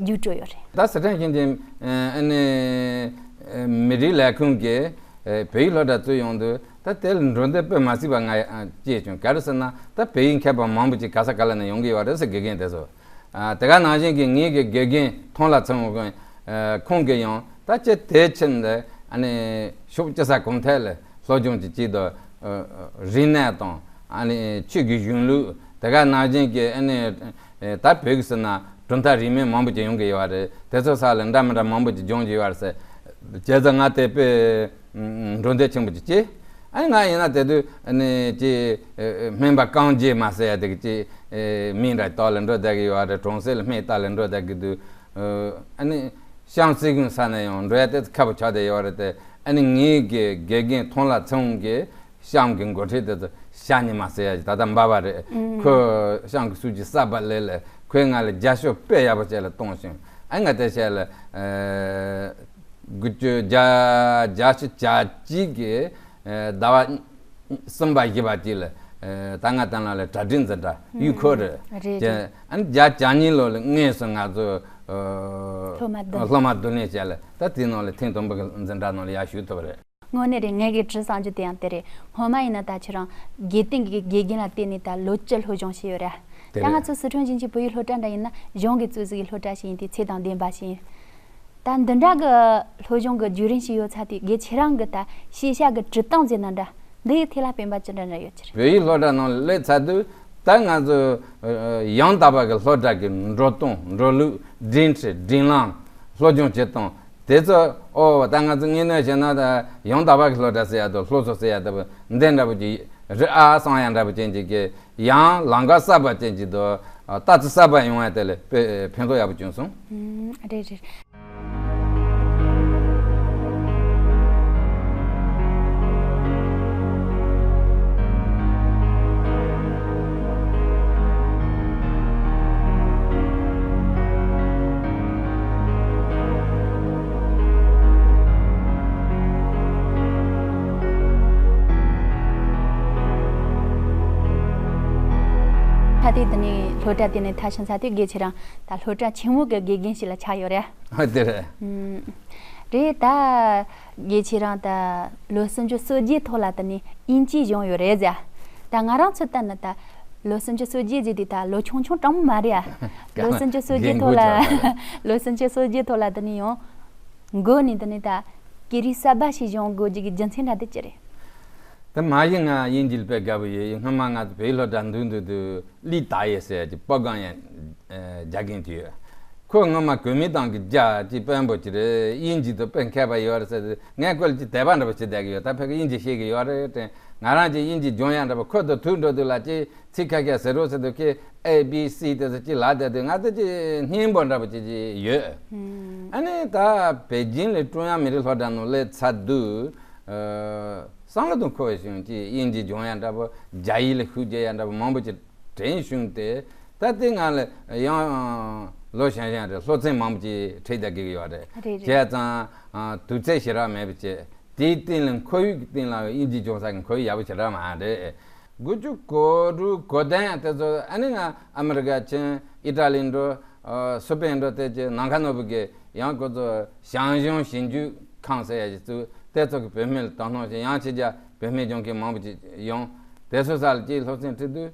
འཇུག་འགྲོ་ཡོད་རེད། ད་སི་ཁྲོན་ཞིང་ཆེན་ཨ་ནི་མི་རིགས་ལས་ཁུངས་ཀྱིས་བོད་ཡིག་སློབ་གྲྭ་བཙུགས་ཡོང་དུས་ད་དེ་ལ་འགྲོ་འདོད་དཔེ་མ་སྲིད་པ་ང་སྐྱེས་བྱུང་། ག་རེ་ཟེར་ན་ད་བོད་ཡིག་མཁས་པ་མང་པོ་ཅིག་ག་ས་ག་ལ་ནས་ཡོང་གི་ཡོད་རེད་ཟེར། དགེ་རྒན་དེ་ཚོ། ཨ་དེ་ག་ནང་བཞིན་གྱི་ངེད་ཀྱི་དགེ་རྒན་ཐང་ལྷ་ཚེ་དབང་ཁོང་ཨ་ཁོང་གིས་ཡང་ད་ཅི་དེ་ཕྱིན་ཏེ་ཨ་ནི་ཕྱོགས་ཅི་ས་གང་ཐད་ལ་སློབ་སྦྱོང་གི་ཆེད་དུ་ཨ་རིག་གནས་དང་ཨ་ནི་ཆོས་ཀྱི་གཞུང་ལུགས་ དེ་ག་ནང་བཞིན་གྱི་ཨ་ནི་ད་བོད་ཀྱི་ཟེར་ན་གྲུབ་མཐའ་རིས་མེད་མང་པོ་ཅིག་ཡོང་གི་ཡོད་རེད། དེ་ཚོ་ས་ལ་འདྲ་མི་འདྲ་མང་པོ་ཅིག་སྦྱོང་གི་ཡོད་རེད་ཟེར། བྱས་ཙང་ང་དེ་དཔེ་འགྲོ་འདོད་ཆེན་པོ་ཅིག་སྐྱེས། ཨ་ནི་ང་ཡིན་ན་དེ་དུས་ཨ་ནི་ཅི་སྨན་པ་རྐང་རྗེས་མ་ཟེར་ཡ་དེ་གི་ཅི་མིང་འདྲ་བཏགས་ལ་འགྲོ་བསྡད་ཀྱི་ཡོད་རེད། གྲོང་གསེབ་ལ་སྨན་བཏགས་ལ་འགྲོ་བསྡད་ཀྱི་འདུག་ཨ་ནི་གཤམ་སྲིད་གཞུང་ས་ནས་ཡང་འགྲོ་ཡ་དེ་ཁག་པོ་ཆགས་བསྡད་ཡོད་རེད་དེ། ཨ་ནི་ངའི་གི་དགེ་རྒན་ཐོན་ལ་ཚེ་དབང་གིས་གཤམ་གྱི་འགོ་ཁྲིད་དེ་ཚོ་ཤ་ཉི་མ་ཟེར་ཡ་ཞིག་ད་ལྟ་འབའ་བ་རེད། ཁོས་གཤམ་གྱི་སུ་ཅི་གསར་པ་ལས་ལས་ཁོས་ང་ལ་རྒྱབ་སྐྱོར་དཔེ་ཡག་པོ་བྱས་ལ་གཏོང་ཞིང་། ཨ་ང་དེ་བྱས་ལ་དགུ་བཅུ་བརྒྱ་བརྒྱད་ཅུ་གྱ་གཅིག་གི་ཟླ་བ་གསུམ་པ་བཞི་པ་གཅིག་ལ་ད་ང་དང་ལ་ལ་གྲ་སྒྲིག་འཛིན་གྲྭ་ཡུལ་ཁོ་རེད། རེད། ཨ་ནི་བརྒྱད་ཅུ་གྱ་གཉིས་ལོ་ལ་དངོས་སུ་ང་ཚོ་སློབ་མ་བསྡུ་སློབ་མ་བསྡུ་ལེན་བྱས་ལ་ད་དེའི་ནང་ལ་ཐེངས་དང་པོ་གི་འཛིན་གྲྭ་ནང་ལ་ཡར་ཞུགས་ཐུབ་པ་རེད། དངོས་གནས་རེད། ངས་གི་དྲི་བསམ་རྒྱུ་དེ་ཡང་དེ་རེད། སྔོན་མ་ཡིན་ན་ད་ཁྱེད་རང་དགེ་རྒན་གྱི་དགེ་རྒན་ལ་བརྟེན་ནས་ད་ལོ་བཅུ་སློབ་སྦྱོང་བྱས་ཡོད་རེད། དེ་ད་ང་རེད། ཚོ་སི་ཁྲོན་ཞིང་ཆེན་བོད་ཡིག་སློབ་གྲྭ་འདྲ་ཡིན་ན་གཞུང་གི་གཙོས་གཟིགས་ཀྱི་སློབ་གྲྭ་ཞིག་ཡིན་དུས་ཚད་དང་ལྡན་པ་ཞིག་ཡིན། ད་འདི་འདྲ་གི་སློབ་སྦྱོང་གི་བརྒྱུད་རིམ་ཞིག་ཡོད་ཚར་དུས་དགེ་ཁྱེད་རང་གི་ད་ཤེས་བྱ་གི་འགྲུབ་སྟངས་ཟེར་ན་འདྲ། འདི་ཡི་ཐད་ལ་སྤེན་པ་ཅི་འདྲ་འདྲ་ཡོད་ཀྱི་རེད། བོད་ཡིག་སློབ་གྲྭ་ནང་ལ་སླེབས་ཚར་དུས་ད་ང་ཚོ་ཡང་དག་པ་གི་སློབ་གྲྭ་གི་འགྲོ་སྟངས་འགྲོ་ལུགས་སྒྲིག་ཁྲིམས་སྒྲིག་ལམ་སློབ་སྦྱོང་བྱེད་སྟངས་དེ་ཚོ། ཨོ་ད་ང་ཚོ་དངོས་གནས་བྱས་ན་ད་ཡང་དག་པ་གི་སློབ་གྲྭ་ཟེར་ཡ་དང་སློབ་གསོ་ཟེར་ཡ་ད་འདི་འདྲ་པོ་ཅིག་རེད་ཨ་བསམ་ཡ་འདྲ་པོ་ཅན་ཅིག་གི་ཡང་ལམ་ཁ་གསར་པ་ཅན་ཅིག་དང་ལྟ་ཚུལ་གསར་པ་ཡོང་ཡ་དེ་ལ་དཔེ་ཕན་ཐོགས་ཡག་པོ་བྱུང་སོང་། ཨུམ། རེད་རེད། ད་ལྟའི་འདི་ནས་སློབ་གྲྭ་དེ་ནས་མཐར་ཕྱིན་ཚར་དུས་དགེ་ཁྱེད་རང་ད་སློབ་གྲྭ་ཆེན་མོ་གི་དགེ་རྒན་ཞིག་ལ་ཆགས་ཡོད་རེད། ཨ་དེ་རེད། ཨུམ། རེད་ད། དགེ་ཁྱེད་རང་ད་ལོ་སུམ་ཅུ་སོ་བརྒྱད་ཐོག་ལ་ད་ནི་དབྱིན་ཇི་སྦྱོང་ཡོད་རེད་ཟེར། ད་ང་རང་ཚོ་ལྟ་ན་ད་ལོ་སུམ་ཅུ་སོ་བརྒྱད་ཟེར་དུས་ད་ལོ་ཆུང་ཆུང་གྲངས་མ་རེད་ཨ། ལོ་སུམ་ཅུ་སོ་བརྒྱད་ཐོག་ལ་ལོ་སུམ་ཅུ་སོ་བརྒྱད་ཐོག་ལ་ད་ནི་ཡང་འགོ་ནས་ད་ནི་ད་སྐད་རིགས་གསར་པ་ཞིག་སྦྱོང་དགོས་རྒྱུ་གི་རྒྱུ་མཚན་འདྲ་དེ་ཅི་རེད། ད་མ་གཞི་ང་དབྱིན་ཇི་ལ་དཔེ་དགའ་པོ་ཡོད། ཡིན་སྔོན་མ་ང་ཚོ་བོད་ཡིག་སློབ་གྲྭ་འདུག་འདུག་དུས་ལི་ཏཱ་ཡེ་ཟེར་གྱི་པོ་སྒང་ཡན་རྒྱ་རྒན་དེ་ཡོད། ཁོས་སྔོན་མ་གོ་མི་ཏང་གི་རྒྱ་ཅིག་དཔོན་པོ་ཅིག་རེད། དབྱིན་ཇི་དང་དཔེ་མཁས་པ་ཡོད་རེད་ཟེར་དུས་ངས་ཁོ་ལ་ཅིག་དད་པ་འདྲ་པོ་བྱེད་བསྡད་ཀྱི་ཡོད། ད་ཕ་གི་དབྱིན་ཇི་ཤེས་ཀྱི་ཡོད་རེད་དྲན། ང་རང་ཅིག་དབྱིན་ཇི་སྦྱོང་ཡག་འདྲ་པོ་ཁོ་དང་ཐུག་འགྲོ་དུས་ལ་ཅིག་ཚིག་ཁ་ཤས་ཟེར་རོགས་ཟེར་དུས་ཁོས་ཨེ་བི་སི་དེ་ཚོ་ཅིག་ལབ་བསྡད་དུས་ང་ཚོ་ཅིག་སྙན་པོ་འདྲ་པོ་ཅིག་ཅིག་ཡོད། ཨ་ནི་ད་པེ་ཅིང་ལ་ཀྲུང་དབྱང་མི་རིགས་སློབ་གྲྭ་ནང་སླེབས་ཚར་དུས། བསམ་བློ་དང་འཁོར་བའི་གཞུང་གིས་དབྱིན་ཇི་སྦྱོང་ཡ་འདྲ་པོ། རྒྱ་ཡིག་ལ་ཤུགས་རྒྱག་ཡ་འདྲ་པོ་མང་པོ་ཅིག་དྲན་བྱུང་སྟེ། ད་ལྟའི་ང་ལ་ཡང་ལོ་གཞོན་གཞོན་རེད། སློབ་ཚན་མང་པོ་ཅིག་ཁྲིད་བསྡད་ཀྱི་ཡོད་རེད། རེད་རེད། བྱས་ཙང་དུས་ཚོད་ཞེ་དྲག་མེད་པ་བྱས། དེའི་སྟེང་ལ་ཁོར་ཡུག་གི་སྟེང་ལ་དབྱིན་ཇི་སྦྱོང་ས་གི་ཁོར་ཡུག་ཡག་པོ་ཞེ་དྲག་མ་རེད། དགུ་བཅུ་གོ་དྲུག་གོ་བདུན་དེ་ཚོ་ཨ་ནི་ང་ཨ་མི་རི་ཀ་ཕྱིན། ཨི་ཊ་ལི་འགྲོ། སི་པེན་འགྲོ། དེ་ཅིག་ནམ་མཁའ་ནོར་བུ་གི་ཡང་ཁོ་ཚོ་ཞང་ཞུང་ཞིབ་འཇུག་ཁང་ཟེར་ཡ་ཞིག་བཙུགས། དེ་ཚོ་གི་བོད་སྨན་ལ་དོ་སྣང་བྱས། ཡང་ཕྱི་རྒྱལ་བོད་སྨན་སྦྱོང་མཁན་མང་པོ་ཅིག་ཡོང་། དེ་ཚོ་ས་ལ་ཅིག་སློབ་ཚན་ཁྲིད་དུས།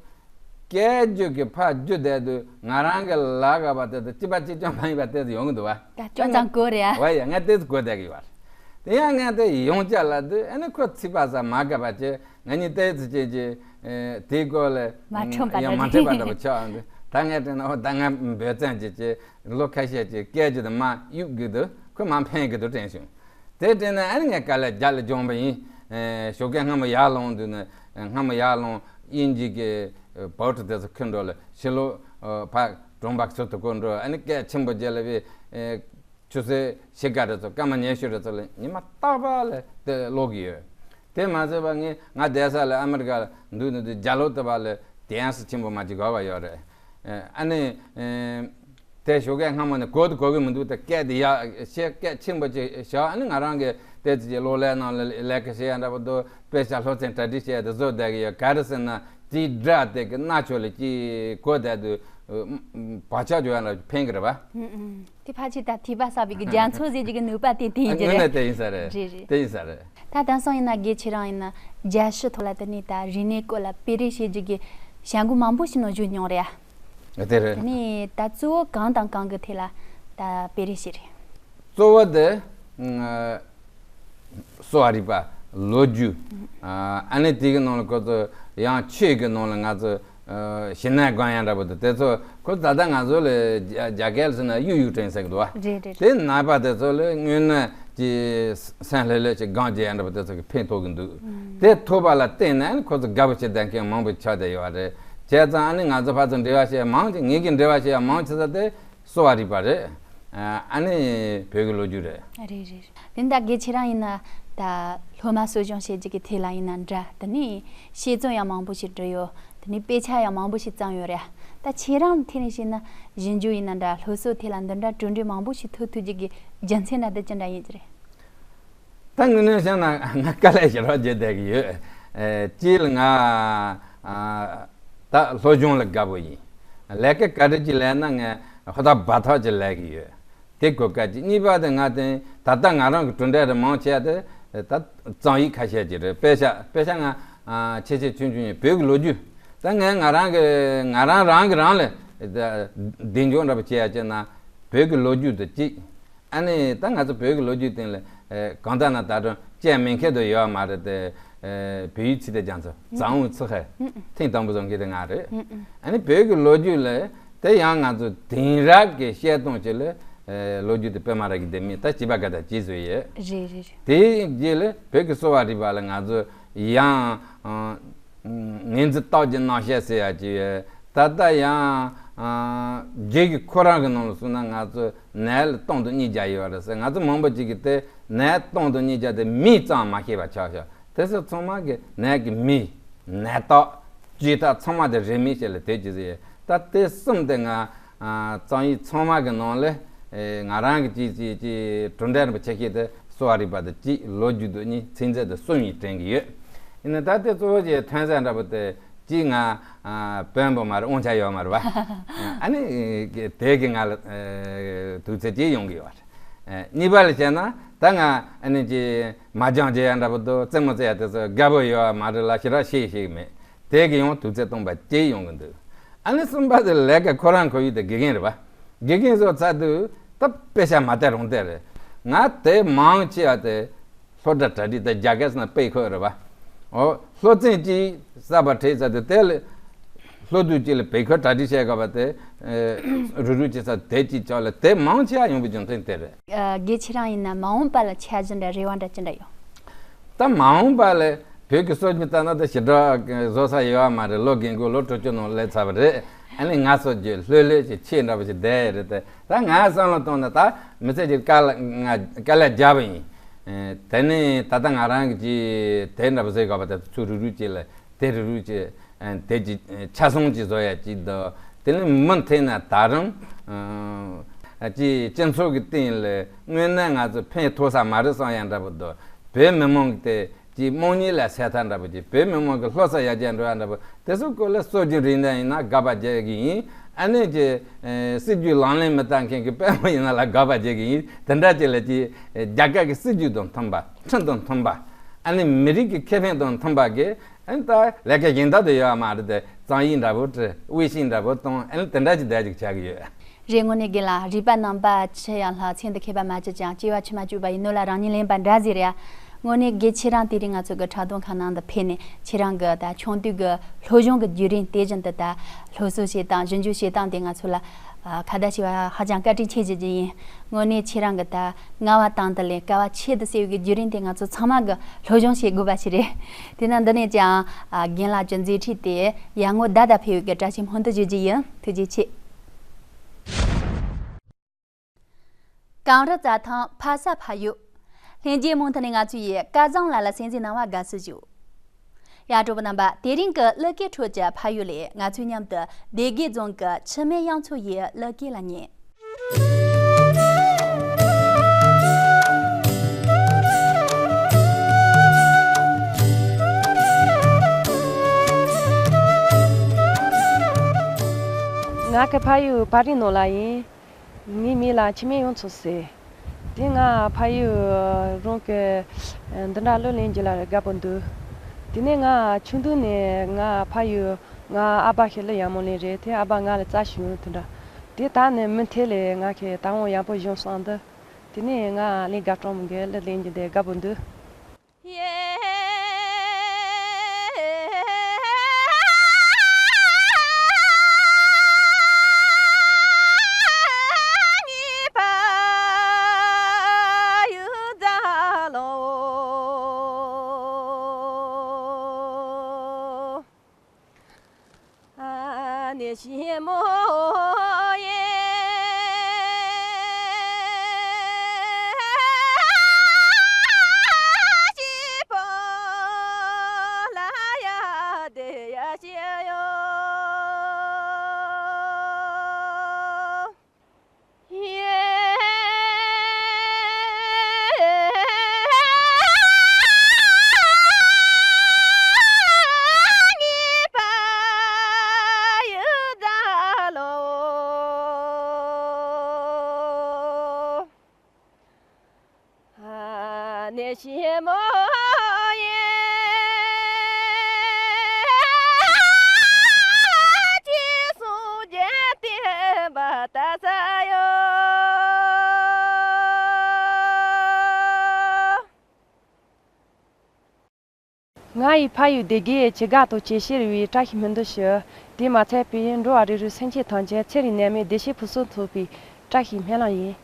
སྐད་རྒྱུད་ཀྱི་ཕར་རྒྱུད་བསྡད་དུས་ང་རང་གི་ལག་ག་བ་དེ་ཚོ་གཅིག་པ་གཅིག་རྐྱང་མ་ཡིན་པ་དེ་ཚོ་ཡོང་གི་འདུག་བ། ད་སྐྱོན་ཙམ་གོ་རེད་ཨ། བ་ཡ་ང་དེ་ཚོ་གོ་བསྡད་ཀྱི་ཡོད་རེད། དེ་ཡང་ང་དེ་ཡོང་ཅག་ལ་དུས་ཨ་ནི་ཁོ་ཚིག་པ་ས་མ་དགའ་བ་བྱས། ང་གཉིས་ཏོག་ཙམ་བྱས་ཀྱི་དེའི་སྐོར་ལ་མ་འཁྲུངས་པ་ཡང་འདྲ་མ་འཁྲུངས་པ་འདྲ་པོ་ཆགས་འདུག་ད་ངས་དྲན་ན་ཨོ་ད་ང་འབོད་ཚན་བྱས་ཀྱི་ལོ་ཁ་ཤས་ཀྱི་སྐད་ཅིག་དེ་མ་གཡུག་གི་འདུག་ཁོ་མ་ཕན་གི་འདུག་དྲན་བྱུང་། དེ་དྲན་ནས་ཨ་ནི་ངས་དཀའ་ལས་རྒྱ་ལ་སྦྱོང་པ་ཡིན། ཞོགས་ཀས་སྔ་མོ་ཡར་ལངས་དུས་ནས་སྔ་མོ་ཡར་ལངས་དབྱིན་ཇི་གི་བོད་དེ་ཚོ་ཁུར་འགྲོ་ལ་ཕྱི་ལོགས་ཕར་གྲོང་པ་ཚོ་དུ་སྐོར་འགྲོ། ཨ་ནི་སྐད་ཆེན་པོ་རྒྱག་ལ་བས། ཆུ་ཚོད་ཕྱེད་ཀ་རེ་ཚོ་སྐར་མ་ཉི་ཤུ་རེ་ཚོ་ལ་ཉི་མ་རྟག་པར་ལ་དེ་ཀློག་གི་ཡོད། དེ་མ་ཟད་པ་ངས་ང་བསྡད་ས་ལ་ཨ་མི་རི་ཀ་ལ་འདུག་ནས་དུས་རྒྱ་ལོ་ལྟ་བ་ལ་དེ་ཡང་སུ་ཆེན་པོ་མ་ཅིག་དགོས་པ་ཡོད་རེད། ཨ་ནི་དེ་ཞོགས་ཀས་སྔ་མོ་ནས་གོ་དུ་གོ་གི་མི་འདུག་ད་སྐད་དེ་ཡག་བཤད་སྐད་ཆེན་པོ་ཅིག་བཞག་ཨ་ནི་ང་རང་གི་དེ་ཚོ་ཅིག་གློག་ཀླད་ནང་ལ་ལས་ཀ་བྱེད་ཡ་འདྲ་པོ་འདུག་དཔེ་ཆ་སློབ་ཚན་གྲ་སྒྲིག་བྱེད་ཡ་དེ་བཟོ་བསྡད་གི་ཡོད། ག་རེ་ཟེར་ན་དེའི་སྒྲ་དེ་གི་རྣ་ཆོ་ལ་ཅིག་གོ་བསྡད་དུས་བག་ཆགས་འཇོག་ཡ་འདྲ་ཕན་གི་རེད་པ། དེ་ཕལ་ཆེར་ད་ཐིགས་པ་བསགས་པའི་གི་རྒྱ་མཚོ་ཟེར་གྱི་གི་ནུས་པ་དེ་དེ་ཡིན་གྱི་དངོས་གནས་རེད། དེ་ཡིན་ས་རེད། རེད་རེད། དེ་ཡིན་ས་རེད། ད་དེང་སང་ཡིན་ན་དགེ་ཁྱེད་རང་ཡིན་ན་རྒྱལ་སྤྱི་ཐོག་ལ་དེ་ནས་ད་རིག་གནས་སྐོར་ལ་སྤེལ་རེས་བྱེད་རྒྱུ་གི་བྱ་འགུལ་མང་པོ་ཞིག་ནང་ཞུགས་མྱོང་རེད་ཨ། དེ་རེད། དེ་ནས་ད་གཙོ་བོ་གང་དང་གང་གི་ཐད་ལ་ད་སྤེལ་རེས་བྱེད་རེད། གཙོ་བོ་དེ་གསོ་བ་རིག་པ། ལོ་རྒྱུས། ཨ་ནི་དེ་གི་ནང་ལ་ཁོ་ཚོ་ཡང་ཆོས་ཀྱི་ནང་ལ་ང་ཚོ་ ཞི་ནན་སྒང་ཡ་འདྲ་པོ་དེ་དེ་ཚོ་ཁོ་ད་ལྟ་ང་ཚོ་ལ་རྒྱ་རྒྱ་སྐད་ལ་ཟེར་ན་ཡུ་ཡུ་ཀྲེང་ཟེར་གི་འདུག་བ། རེད་རེད། དེ་ནད་པ་དེ་ཚོ་ལ་དངོས་གནས་ཀྱི་སེམས་ལྷོད་ལྷོད་ཅིག་སྒང་རྒྱག་ཡ་འདྲ་པོ་དེ་ཚོ་གི་ཕན་ཐོགས་གི་འདུག་དེ་ཐོབ་པ་ལ་བརྟེན་ནས་ཁོ་ཚོ་དགའ་པོ་བྱེད་བསྡད་མཁན་མང་པོ་ཆགས་བསྡད་ཡོད་རེད། བྱས་ཙང་ཨ་ནི་ང་ཚོ་ཕར་ཚུར་འབྲེལ་བ་བྱེད་ཡ་མང་ཆེ་ངེད་ཀྱི་འབྲེལ་བ་བྱེད་ཡ་མང་ཆེ་ས་དེ་གསོ་བ་རིག་པ་རེད། ཨ་ནི་བོད་ཀྱི་ལོ་རྒྱུས་རེད། རེད་རེད། དེ་ད་གལ་ཆེ་རང་ཡིན་ན་ད་སློབ་མ་གསོ་སྦྱོང་བྱེད་རྒྱུ་གི་ཐད་ལ་ཡིན་ན་འདྲ། དེ་ནས་དཔྱད་རྩོམ་ཡང་མང་པོ་ཞིག་འབྲི་ཡོད། དེ་ནས་དཔེ་ཆ་ཡང་མང་པོ་ཞིག་བརྩམས་ཡོད་རེད། ད་ཁྱེད་རང་ཐད་ནས་བཤད་ན་ཞིབ་འཇུག་ཡིན་ན་འདྲ་སློབ་གསོ་ཐད་ལ་འདི་འདྲ་གྲུབ་འབྲས་མང་པོ་ཞིག་ཐོབ་ཐུབ་རྒྱུ་གི་རྒྱུ་མཚན་འདྲ་དེ་ཅི་འདྲ་ཡིན་གྱི་རེད། ད་དངོས་གནས་བཤད་ན་ང་དཀའ་ལས་ཞེ་དྲག་བརྒྱབ་བསྡད་ཀྱི་ཡོད། ཨེ་གཅིག་ལ་ང་ཨ་ད་སློབ་སྦྱོང་ལ་དགའ་པོ་ཡིན། ལས་ཀ་ག་འདྲ་ཅིག་ལས་ན་ངས་ཧོ་ཐག་འབད་ཐག་ཅིག་ལས་ཀྱི་ཡོད། དེ་གོ་སྐབས་གཅིག་གཉིས་པ་དེ་ང་དེ་ད་ལྟ་ང་རང་གི་གྲུབ་འབྲས་དེ་མང་ཆེ་བ་དེ་ད་རྩོམ་ཡིག་ཁ་ཤས་ཅིག་རེད། དཔེ་ཆ་དཔེ་ཆ་ང་ཨ་ཆེ་ཆེ་ཆུང་ཆུང་ཡིན། བོད་ཀྱི་ལོ་རྒྱུས་ད་ངས་ང་རང་གི་ང་རང་རང་གི་རང་ལ་ད་གདེང་འཇོག་འདྲ་པོ་བྱེད་ཡ་བྱས་ན་བོད་ཀྱི་ལོ་རྒྱུས་དེ་གཅིག་ཨ་ནི་ད་ང་ཚོ་བོད་ཀྱི་ལོ་རྒྱུས་སྟེང་ལ་ཨེ་གང་ལྟར་ན་ད་དུང་བཅད་མི་མཁན་དུ་ཡོད་མ་རེད་དེ། ཨེ་བོད་ཡིག་ཚིག་དེ་ཀྱང་ཚོ་ཛའོ་ཝུན་ཚིག་ཧེ་ཐེངས་དང་པོ་བཟོ་མཁན་དེ་ང་རེད། ཨ་ནི་བོད་ཀྱི་ལོ་རྒྱུས་ལ་དེ་ཡང་ང་ཚོ་དེང་རབས་ཀྱི་བཤད་སྟངས་ཅིག་ལ་ཨེ་ལོ་རྒྱུས་དེ་དཔེ་མ་རག་གི་དེ་མིན་ད་བྱིས་པ་ག་ད་བྱིས་བཟོ་ཡས། རེད་རེད་རེད། དེའི་རྗེས་ལ་བོད་ཀྱི་གསོ་བ་རིག་པ་ལ་ང་ཚོ་ཡང་ཨ་ངོས་འཛིན་རྟགས་ཀྱི་རྣམ་བཤད་ཟེར་ཡ་ཅིག་ཡོད། ད་ལྟ་ཡང་ཨ་རྗེས་ཀྱི་ཁོ་རང་གི་ནང་ལ་གསུངས་ན་ང་ཚོ་ནད་ལ་སྟོང་དང་ཉིས་བརྒྱ་ཡོད་རེད་ཟེར། ང་ཚོ་མང་པོ་ཅིག་གིས་དེ་ནད་སྟོང་དང་ཉིས་བརྒྱ་དེ་མིང་ཙམ་མ་ཤེས་པ་ཆགས་ཤག་དེ་ཚོ་ཚང་མ་གི་ནད་ཀྱི་མིང་ནད་རྟགས་བྱེད་སྟངས་ཚང་མ་དེ་རིན་མེད་ཞིག་ལ་དེ་ཅི་ཟེར་ཡོད། ད་དེ་གསུམ་དེ་ང་ཨ་རྩོམ་ཡིག་ཚང་མ་གི་ནང་ལས་ཨེ་ང་རང་གི་ཅིག་ཅིག་ཅིག་གྲུབ་འབྲས་རིན་པོ་ཆེ་ཤོས་དེ་གསོ་བ་རིག་པ་དེ་གཅིག་ལོ་རྒྱུས་དེ་གཉིས་ཚིག་མཛོད་དེ་གསུམ་ཡིན་དྲན་གྱི་ཡོད། ཡིན་ན་ད་དེ་གཙོ་བོ་གི་ཐོན་རྫས་འདྲ་པོ་དེ་གཅིག་ང་ཨ་དཔོན་པོ་མ་རེད། དབང་ཆ་ཡོད་མ་རེད་བ། ཨ་ནི་དེ་གི་ང་ལ་ཨེ་དུས་ཚོད་ཅིག་ཡོང་གི་ཡོད་རེད། ཨེ་གཉིས་པ་ལ་བྱས་ན་ད་ང་ཨ་ནི་ཅིག་མ་སྦྱང་བྱེད་ཡ་འདྲ་པོ་དེ་རྩེད་མོ་རྩེ་ཡ་དེ་ཚོ་དགའ་པོ་ཡོད་མ་རེད་ལ་ཞེ་དྲག་ཤེས་ཤེས་མེད། དེ་གི་ཡང་དུས་ཚོད་སྟོང་པ་ཅིག་ཡོང་གི་འདུག་ཨ་ནི་གསུམ་པ་དེ་ལས་ཀ་ཁོ་རང་ཁོ་ཡི་དེ་དགེ་རྒན་རེད་བ། དགེ་རྒན་ཚོ་ཚར་དུས་ད་དཔེ་ཆ་མ་བལྟས་རུང་བལྟས་རེད། ང་དེ་མང་ཆེ་བ་དེ་སློབ་གྲྭ་གྲ་སྒྲིག་དེ་རྒྱ་སྐད་ཟེར་ན་དཔེ་ཁོ་རེད་བ། ཨོ་སློབ་ཚན་གཅིག་གསར་པ་ཁྲིད་ཚར་དུས་དེ་ལ་སློབ་དུས་གཅིག་ལ་དཔེ་ཁོ་གྲ་སྒྲིག་བྱས་དགོས་པ་དེ་རུ་རུ་བྱེད་ས་དེ་གཅིག་ཆགས་ལ་དེ་མང་ཆེ་བ་ཡོང་པའི་རྒྱུ་མཚན་དེ་རེད། ཨ་དགེ་ཁྱེད་རང་ཡིན་ན་མ་འོངས་པ་ལ་འཆར་གཞི་འདྲ་རེ་བ་འདྲ་ཅི་འདྲ་ཡོད། ད་མ་འོངས་པ་ལ་བོད་ཀྱི་སྲོལ་རྒྱུན་ལྟར་ན་ད་ཞེ་དྲག་བཟོ་ས་ཡོད་མ་རེད། ལོ་རྒན་རྒོན་ལོ་དྲུག་ཅུ་ནང་སླེབས་ཚར་བ་རེད། ཨ་ནི་ང་ཚོ་རྒྱུ་ལྷོད་ལྷོད་ཅིག་ཆེ་འདྲ་པོ་ཞིག་བསྡད་ཡོད་རེད་དེ། ད་ང་བསམ་བློ་གཏོང་ན་ད་མི་ཚེ་གཅིག་དཀའ་ལས་ང་དཀའ་ལས་བརྒྱབ་པ་ཡིན། དེ་ནས་ད་ལྟ་ང་རང་གི་ཅིག་དེ་འདྲ་པོ་ཟེར་དགོས་པ་དེ་ཚུར་རུག་རུག་ཅིག་ལ་དེ་རུག་རུག་ཅིག་དེ་ཅིག་ཆ་ཚང་ཅིག་བཟོ་ཡ་ཅིག་འདུག་དེ་ནི་མུ་མཐུད་ནས་ད་རུང་ཅིག་སྤྱི་ཚོགས་ཀྱི་སྟེང་ལ་དངོས་གནས་ང་ཚོ་ཕན་ཐོགས་ས་མ་རེད་བསམ་ཡ་འདྲ་པོ་འདུག་བོད་མི་མང་གི་དེ་ཅིག་དམངས་གཉིས་ལ་སེལ་ཐབས་འདྲ་པོ་ཅིག་བོད་མི་མང་གི་སློབ་གསོ་ཡར་རྒྱས་འགྲོ་ཡ་འདྲ་པོ་དེ་ཚོ་སྐོར་ལ་སྲོལ་རྒྱུན་རིག་གནས་ཡིན་ན་དགག་པ་བརྒྱབ་ཀྱི་ཡིན། ཨ་ནི་ཅིག་སྲིད་ཇུས་ལག་ལེན་མི་བསྟར་མཁན་གྱི་དཔོན་པོ་ཡིན་ན་ལ་དགག་པ་བརྒྱབ་ཀྱི་ཡིན། དེ་འདྲ་ཅིག་ལ་ཅིག་རྒྱ་སྐད་ཀྱི་སྲིད་ཇུས་དང་མཐུན་པ་ཁྲིམས་དང་མཐུན་པ་ཨ་ནི་མི་རིགས་ཀྱི་ཁེ་ཕན་དང་མཐུན་པ་གི་ཨ་ནི་ད་ལས་ཀ་གཞན་དག་ཏུ་ཡོད་མ་རེད་དེ། རྩོམ་ཡིག་འདྲ་པོ་བྲིས། དབྱེ་ཞིབ་འདྲ་པོ་གཏོང་། ཨ་ནི་དེ་འདྲ་ཅིག་བསྡད་ཅིག་ཆགས་ཀྱི་ཡོད། རེད། དངོས་གནས་དགེ་ལགས། རིག་པ་རྣམ་པ་ཆུ་ཡང་ལྷག་ཚེ་འདི་མཁས་པ་མ་བྱས་ཀྱང་། སྐྱེ་བ་ཕྱི་མ་བཅུག་པ་ཡི་ནོར་ལ་རང་ཉིད་ལེན་པ་འདྲ་ཟེར་ཡ། དངོས་གནས་དགེ་ཁྱེད་རང་དེ་རིང་ང་ཚོ་གི་འཁྲབ་སྟོན་ཁང་ནང་དུ་ཕེབས་ནས་ཁྱེད་རང་གི་ད་ཆུང་དུས་ཀྱི་སློབ་སྦྱོང་གི་བརྒྱུད་རིམ་དེ་བཞིན་དུ་ད་སློབ་གསོ་བྱེད་སྟངས་ཞིབ་འཇུག་བྱེད་སྟངས་དེ་ང་ཚོ་ལ་ཨ་ཁ་བརྡ་བྱས་པ་ཧ་ཅང་བཀའ་དྲིན་ཆེ་ཞུ་རྒྱུ་ཡིན། དངོས་གནས་ཁྱེད་རང་གི་ད་རྔ་བ་དྭངས་དུ་ལེན་དཀའ་བ་ཁྱད་དུ་གསོད་པའི་བརྒྱུད་རིམ་དེ་ང་ཚོ་ཚང་མ་གི་སློབ་སྦྱོང་བྱེད་དགོས་པ་ཞིག་རེད། དེས་ན་འདི་ནས་ཀྱང་ཨ་རྒན་ལགས་ཀྱི་མཛད་འཕྲིན་དེ་ཡར་ངོ་ཟླ་ཟླ་ཕེབས་པའི་གི་བཀྲ་ཤིས་སྨོན་འདུན་ཞུ་རྒྱུ་ཡིན། ཐུགས་རྗེ་ཆེ། གངས་རི་རྩྭ་ཐང་ཕ་ས་ཕ་ཡུལ། ལྷན་རྒྱས་མུ་མཐུད་ནས་ང་ཚོ་ཡི་སྐལ་བཟང་ལགས་ལ་གསན་གཟིགས་གནང་བར་དགའ་བསུ་ཞུ། ཡ། གྲོགས་པོ་རྣམ་པ། དེ་རིང་གི་གླུ་སྐད་ཁྲོད་ཀྱི་ཕ་ཡུལ་ལས་ང་ཚོས་མཉམ་དུ་སྡེ་དགེ་རྫོང་གི་འཆི་མེད་གཡུ་མཚོ་ཡི་གླུ་སྐད་ལ་ཉན། ང་གི་ཕ་ཡུལ་བ་རི་ནོར་ལ་ཡིན། ངའི་མིང་ལ་འཆི་མེད་གཡུ་མཚོ་ཟེར། དེ་ང་ཕ་ཡུལ་རང་གི་འདི་འདྲ་གླུ་ལེན་རྒྱུ་ལ་དགའ་པོ་འདུག་དེ་ནས་ང་ཆུང་དུས་ནས་ང་ཕ་ཡུལ་ང་ཨ་ཕ་ཞིག་གླུ་ཡག་མོ་ལེན་རེད། དེ་ཨ་ཕ་ང་ལ་རྩ་ཞུ་དེ་འདྲ། དེ་ད་ནི་མུ་མཐུད་ལས་ང་གི་ད་འོང་ཡག་པོ་བྱུང་སོང་འདུག་དེ་ནས་ང་གླུ་དགའ་སྤྲོ་མོ་གི་གླུ་ལེན་རྒྱུ་དེ་དགའ་པོ་འདུག་ཆེན་མོ་ཡེ་ཤེས་པོ་ལ་ཡ་དེ་ཡ་ཤེས་ཡོད། ང་ཡི་ཕ་ཡུལ་སྡེ་དགེ་ཆུ་སྒང་དུ་ཆེས་ཆེར་བའི་བཀྲ་ཤིས་སྨོན་འདུན་ཞུ། དེ་མ་ཚད་བོད་ཡུལ་འགྲོ་བ་རིགས་དྲུག་སེམས་ཅན་ཐམས་ཅད་ཚེ་རིང་ནད་མེད་བདེ་སྐྱིད་ཕུན་སུམ་ཚོགས་པའི་བཀྲ་ཤིས་སྨོན་ལམ་ཡིན།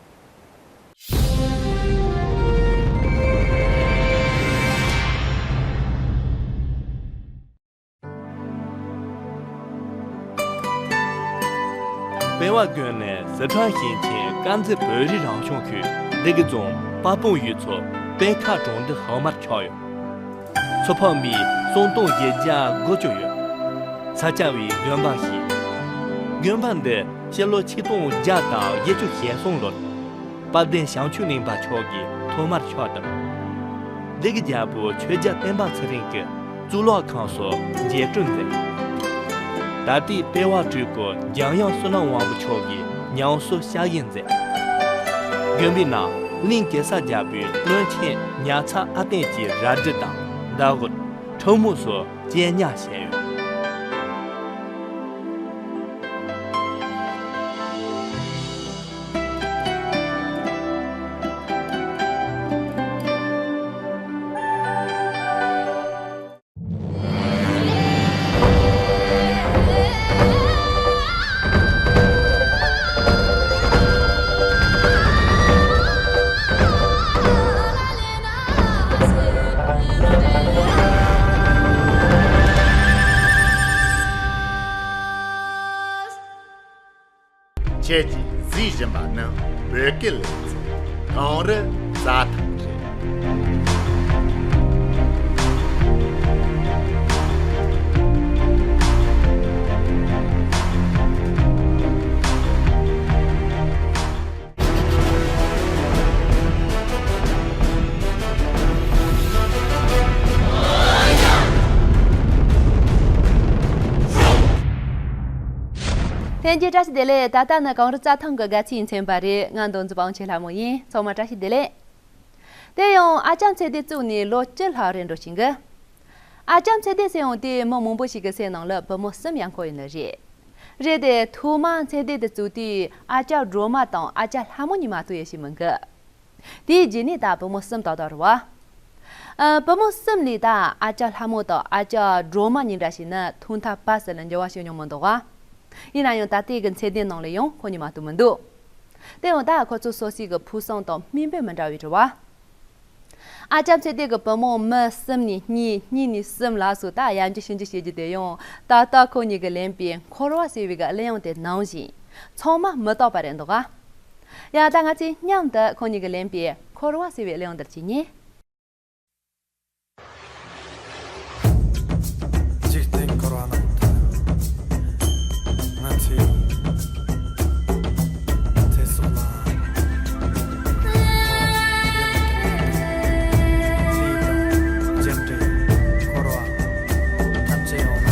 སྤེན་པ་དགོན་ནི་སི་ཁྲོན་ཞིང་ཆེན་དཀར་མཛེས་བོད་རིགས་རང་སྐྱོང་ཁུལ་སྡེ་དགེ་རྫོང་དཔལ་སྤུངས་ཡུལ་ཚོ་སྤེན་ཁ་གྲོང་སྡེ་ཧོག་མར་ཆགས་ཡོད། ཚོ་ཕག་མི་སུམ་སྟོང་བཞི་བརྒྱ་དགུ་བཅུ་ཡོད། ས་སྐྱ་པའི་དགོན་པ་བཞི། དགོན་པ་འདི་སྤྱི་ལོ་ཆིག་སྟོང་བརྒྱ་དང་བཞི་བཅུ་ཞེ་གསུམ་ལོར་དཔལ་ལྡན་བྱང་ཆུབ་གླིང་པ་མཆོག་གིས་ཐོག་མར་ཕྱག་བཏབ། སྡེ་དགེ་རྒྱལ་པོ་ཆོས་རྒྱལ་བསྟན་པ་ཚེ་རིང་གིས་གཙུག་ལག་ཁང་སོགས་མཇལ་སྤྲོད་མཛད། ད་ལྟའི་སྤེན་པ་སྤྲུལ་སྐུ་འཇམ་དབྱངས་བསོད་ནམས་དབང་པོ་མཆོག་གིས་ཉམས་གསོ་ཞབས་ཞུ་མཛད། དགོན་པའི་ནང་གླིང་གེ་སར་རྒྱལ་པོའི་བློན་ཆེན་ཉ་ཚ་ཨ་བརྟན་གྱི་རལ་གྲི་དང་མདའ་དབུ། ཁྲབ་མོ་སོགས་སྤྱན་ཉ་བཞེས་ཡོད། ཁྱེད་ཀྱིས་གཟིགས་བཞིན་པ་ནི་བོད་སྐད་ལེ་ཚན་གངས་རི་རྩྭ་ཐང་རེད། ལྷན་རྒྱས་བཀྲ་ཤིས་བདེ་ལེགས། ད་ལྟ་ནི་གངས་རི་རྩྭ་ཐང་གི་དགའ་ཚལ་ཡིན་ཚན་པ་རེད། ང་མདོ་འཛིན་པ་དབང་ཆེན་ལྷ་མོ་ཡིན། ཚང་མ་བཀྲ་ཤིས་བདེ་ལེགས། དེ་ཡང་ཨ་ཅག་ཚེ་བརྟན་བཙུགས་ནས་ལོ་བཅུ་ལྷག་རེད་འགྲོ་བཞིན་གི། ཨ་ཅག་ཚེ་བརྟན་ཟེར་ཡང་དེ་མི་མང་པོ་ཞིག་གི་སེམས་ནང་ལ་བུ་མོ་གསུམ་ཡང་འཁོར་ཡོད་ནི་རེད། རེད་དེ་ཐོག་མར་ཚེ་བརྟན་དེ་བཙུགས་དུས་ཨ་ཅག་སྒྲོལ་མ་དང་ཨ་ཅག་ལྷ་མོ་གཉིས་མ་གཏོགས་ཡོད་ཤེས་མི་འགི། དེའི་རྗེས་ནས་ད་བུ་མོ་གསུམ་ཏག་ཏག་རེད་བ། ཨ། བུ་མོ་གསུམ་ལས་ད་ཨ་ཅག་ལྷ་མོ་དང་ཨ་ཅག་སྒྲོལ་མ་གཉིས་འདྲ་ཞིག་ནི་ཐོག་མཐའ་བར་གསུམ་ལ་འགྱུར་བ་བྱུང་མྱོང་མི་འདུག་བ། ཡིན་ན་ཡང་ད་ལྟའི་གི་ཚེ་བརྟན་ནང་ལ་ཡང་ཁོ་གཉིས་མ་གཏོགས་མི་འདུག་དེ་ཡང་ད་ཁོ་ཚོ་སོ་སོའི་གི་ཕུགས་བསམ་དང་དམིགས་འབེན་མི་འདྲ་བའི་རེད་བ། ཨ་ཅག་ཚེ་བརྟན་གི་བུ་མོ་མི་གསུམ་ནས་གཉིས། གཉིས་ནས་གསུམ་ལ་སོགས་ད་ཡར་འགྱུར་ཕྱིར་འགྱུར་བྱེད་རྒྱུ་དེ་ཡང་ད་ལྟ་ཁོ་གཉིས་ཀྱིས་ལེན་པའི་འཁོར་བ་ཟེར་བའི་གི་གླུ་དབྱངས་དེ་ནང་བཞིན་ཚང་མ་མི་རྟག་པ་རེད་འདུག་ག་ཡ་ད་ང་ཚོས་མཉམ་དུ་ཁོ་གཉིས་ཀྱིས་ལེན་པའི་འཁོར་བ་ཟེར་བའི་གླུ་དབྱངས་འདིར་གྱེས་ཉེ། འཇིག་རྟེན་འཁོར་བ་ནང་དུ་ང་ཚོས་ཚེ་སྲོག་ལ་ཡོད་པའི་ལས་དང་རྒྱུ་འབྲས་འཁོར་བ་ཐམས་ཅད་ཡོང་ན།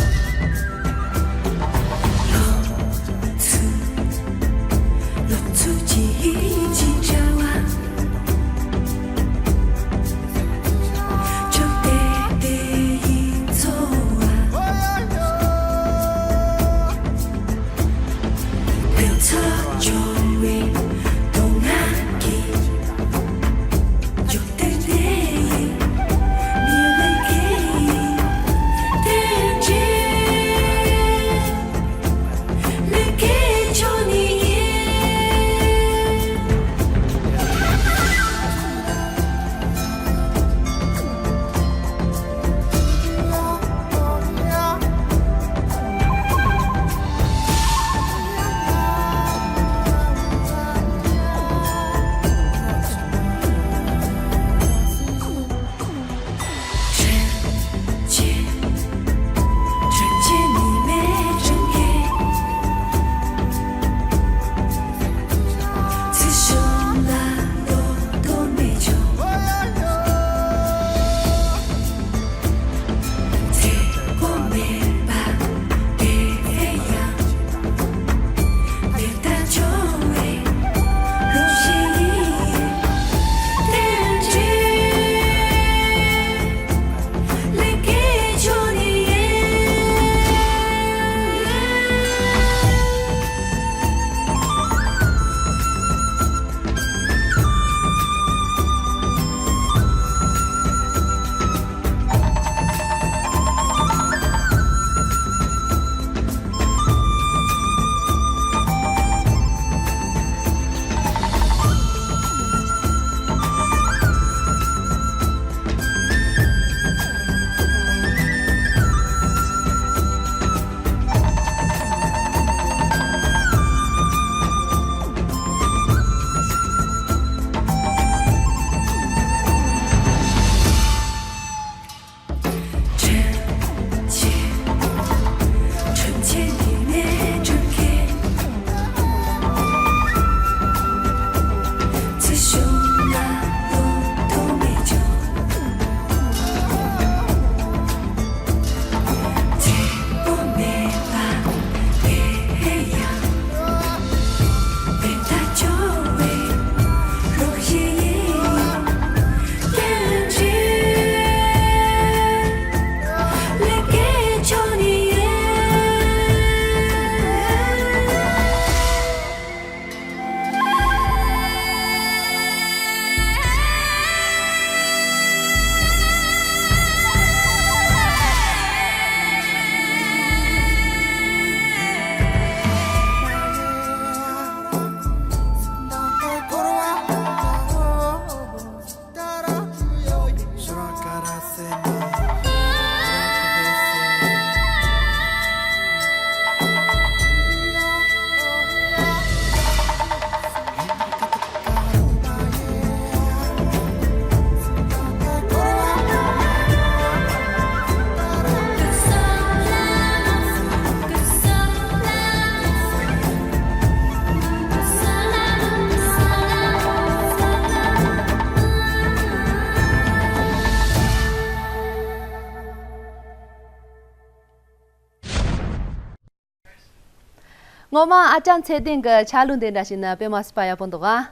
ངོ་མ་ཨ་ཅག་ཚེ་བརྟན་གྱི་ཆ་ལུགས་འདི་འདྲ་ཞིག་ནི་དཔེ་མ་སྲིད་པ་ཡག་པོ་འདུག་ཨ།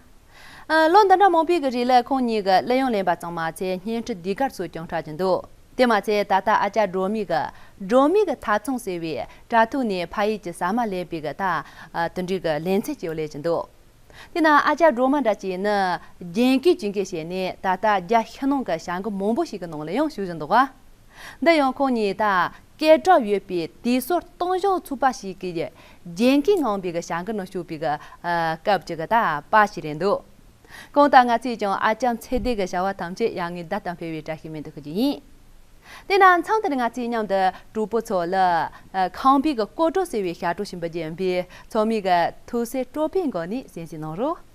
ཨ། ལོ་འདི་འདྲ་མང་པོའི་གི་རིང་ལ་ཁོང་གཉིས་ཀྱི་གླུ་དབྱངས་ལེན་པ་ཚང་མ་ཚེ་བརྙན་འཕྲིན་ཟློས་གར་སོགས་ཀྱང་འཁྲབ་ཀྱི་འདུག་དེ་མ་ཚད་ད་ལྟ་ཨ་ཅག་སྒྲོལ་མའི་གི་སྒྲོལ་མའི་གི་ཐབ་ཚང་ཟེར་བའི་དྲ་ཐོག་ནས་ཕ་ཡུལ་གྱི་ཟ་མ་ལེན་པའི་གི་ད། ཨ། དེ་འདྲའི་གི་ལེ་ཚན་ཅིག་ལས་ཀྱི་འདུག་དེ་ན་ཨ་ཅག་སྒྲོལ་མ་འདྲ་ཅིག་ནི་རྒྱན་གོས་གྱོན་གོས་བྱས་ནས་ད་ལྟ་རྒྱ་ཕྱི་ནང་གི་བྱ་འགུལ་མང་པོ་ཞིག་གི་ནང་ལ་ཡང་ཞུགས་བཞིན་འདུག་ག་འདི་ཡང་ཁོང་གཉིས་ད་སྐད་གྲགས་ཡོད་པའི་དུས་ཚོད་སྟོང་ཞོག་ཚུགས་པ་ཞིག་གི་རྒྱན་གོས་ངང་པའི་གི་བྱ་འགུལ་ནང་ཞུགས་པའི་གི་ཨ། སྐབས་ཅིག་གི་ད་པར་ཞིག་རེད་འདུག་གང་ལྟར་ང་ཚོས་ཀྱང་ཨ་ཅག་ཚེ་བརྟན་གི་བྱ་བ་ཐམས་ཅད་ཡར་ངོའི་ཟླ་ལྟར་འཕེལ་བའི་བཀྲ་ཤིས་སྨོན་འདུན་ཞུ་རྒྱུ་ཡིན། དེས་ན་མཚམས་འདིར་ང་ཚོས་མཉམ་དུ་གྲོགས་པོ་ཚོ་ལ་ཨ། ཁང་པའི་གི་སྐོར་བྲོ་ཟེར་བའི་ཞབས་བྲོ་ཞིག་འབུལ་རྒྱུ་ཡིན་པས་ཚང་མས་གི་ཐུགས་སེམས་སྤྲོ་པོའི་སྒོ་ནས་གསན་གཟིགས་གནང་རོགས།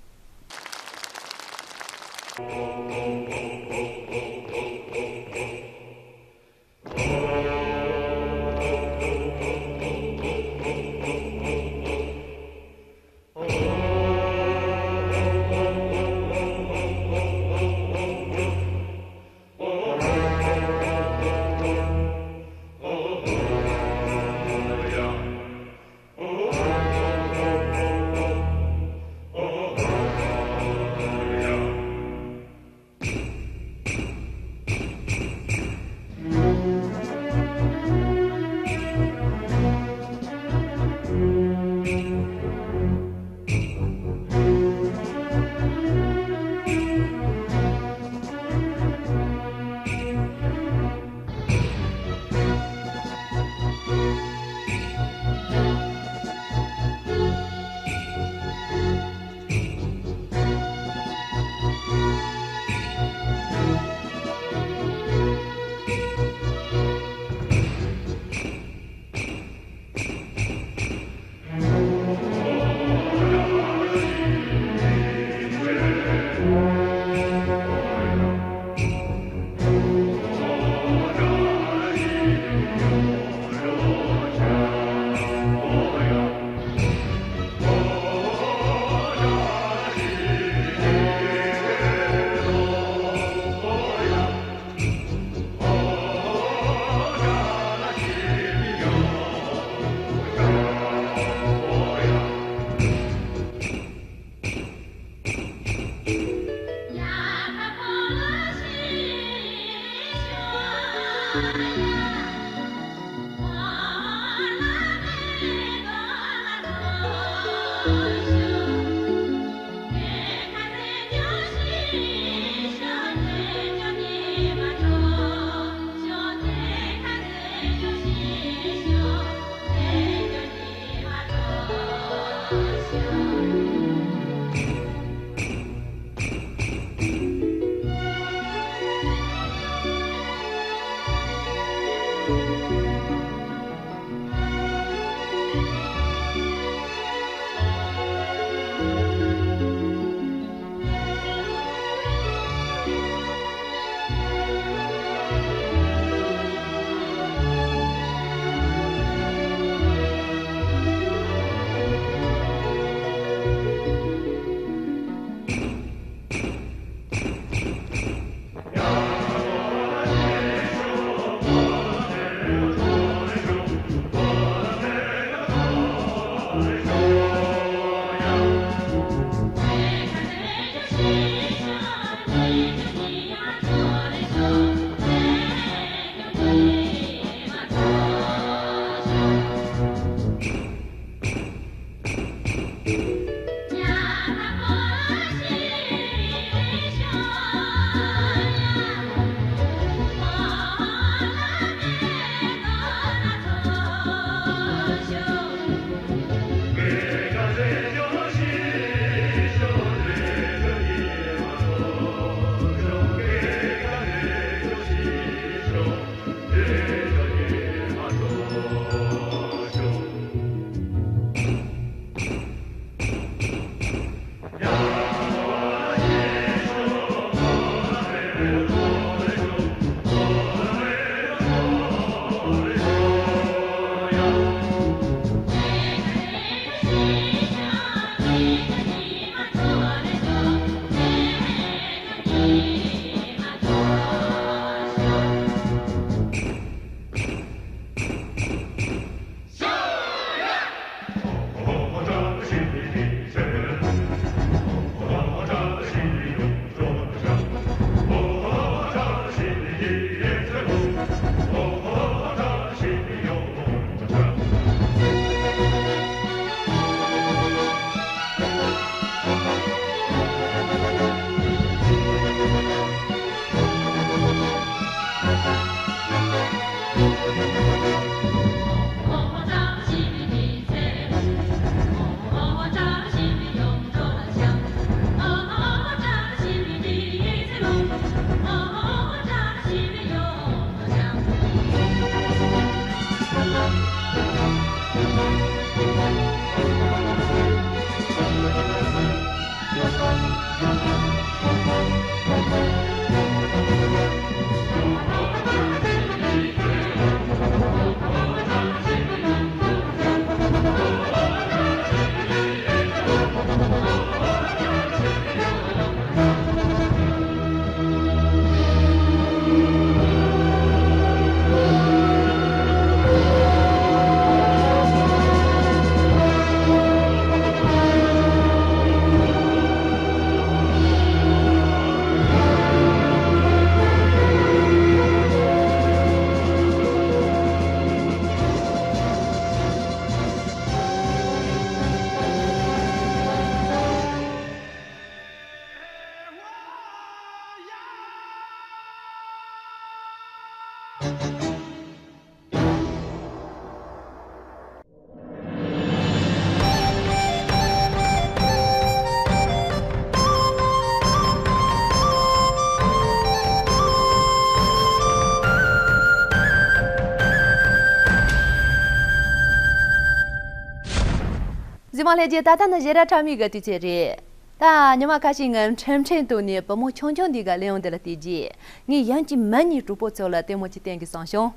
གཟིགས་མོ་ལྷན་རྒྱས། ད་ལྟ་ནི་ཞེ་དྲག་ཁྲ་མོའི་གི་དུས་ཚོད་རེད། ད་ཉི་མ་ཁ་ཤས་སྔོན་ཁྲིམས་ཁྲིམས་ཐོག་ནས་བུ་མོ་ཆུང་ཆུང་འདི་གི་གླེང་བ་འདི་ལ་བལྟས་རྗེས། ངས་ཡིན་གཅིག་མིན་གཉིས་གྲོགས་པོ་ཚོ་ལ་ལྟད་མོ་ཅིག་བསྟན་དགོས་བསམ་བྱུང་།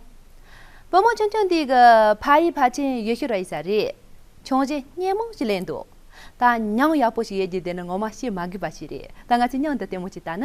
བུ་མོ་ཆུང་ཆུང་འདི་གི་ཕ་ཡུལ་ཕལ་ཆེར་ཡུལ་ཤུལ་ར་ཡིན་ས་རེད། ཆུང་གཞི་སྙན་མོ་ཞིག་ལེན་འདུག་ད་མྱིང་ཡག་པོ་ཞིག་ཡོད་རྒྱུ་དེ་ནི་ངོ་མ་བཤད་མ་དགོས་པ་ཞིག་རེད། ད་ང་ཚོས་མཉམ་དུ་ལྟད་མོ་ཅིག་ལྟ་ན།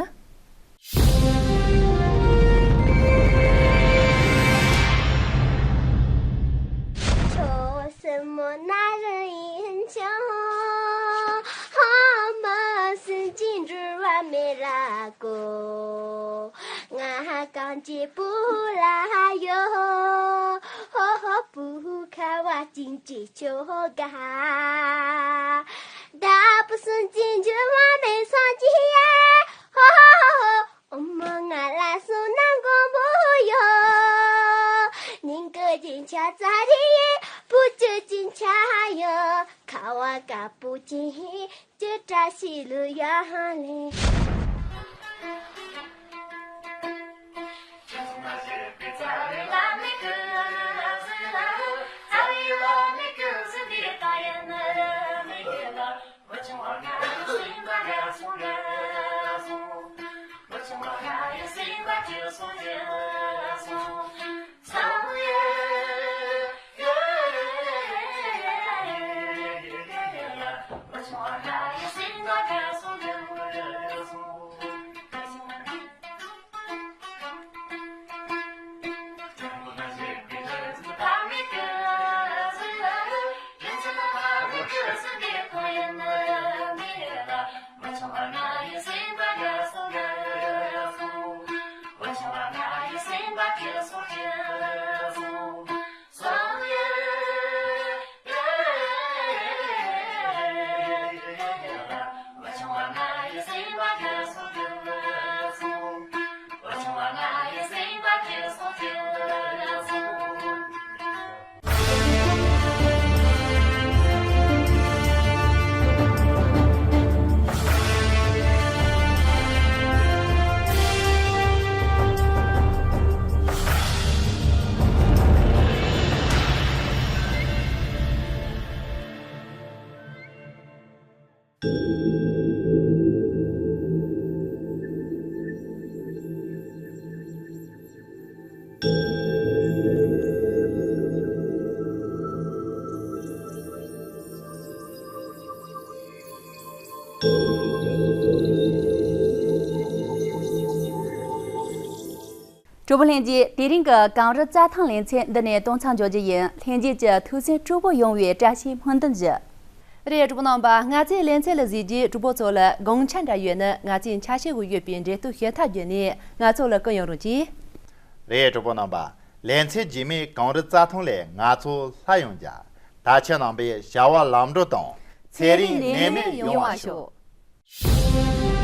གྲོགས་པོ་ལྷན་རྒྱས། དེ་རིང་གི་གངས་རི་རྩྭ་ཐང་ལེ་ཚན་འདི་ནས་གཏོང་མཚམས་འཇོག་རྒྱུ་ཡིན། ལྷན་རྒྱས་ཀྱི་ཐུགས་སེམས་སྤྲོ་པོ་ཡོང་བའི་བཀྲ་ཤིས་སྨོན་འདུན་ཞུ། རེད། གྲོགས་པོ་རྣམ་པ། ང་ཚོའི་ལེ་ཚན་ལ་གཟིགས་རྗེས་གྲོགས་པོ་ཚོ་ལ་དགོངས་འཆར་འདྲ་ཡོད་ན། ང་ཚོའི་འཆར་གཞི་འོག་ཡོད་པའི་འབྲེལ་གཏུག་ཞུ་ཐབས་བརྒྱུད་ནས་ང་ཚོ་ལ་བསྐུར་ཡོང་རོགས་གྱིས། རེད། གྲོགས་པོ་རྣམ་པ། ལེ་ཚན་རྗེས་མའི་གངས་རི་རྩྭ་ཐང་ལ་ང་ཚོ་སླར་ཡོང་རྒྱུ། ད་ཁྱེད་རྣམ་པའི་བྱ་བ་ལམ་འགྲོ་དང་། ཚེ་རིང་ནད་མེད་ཡོང་བ་ཤོག།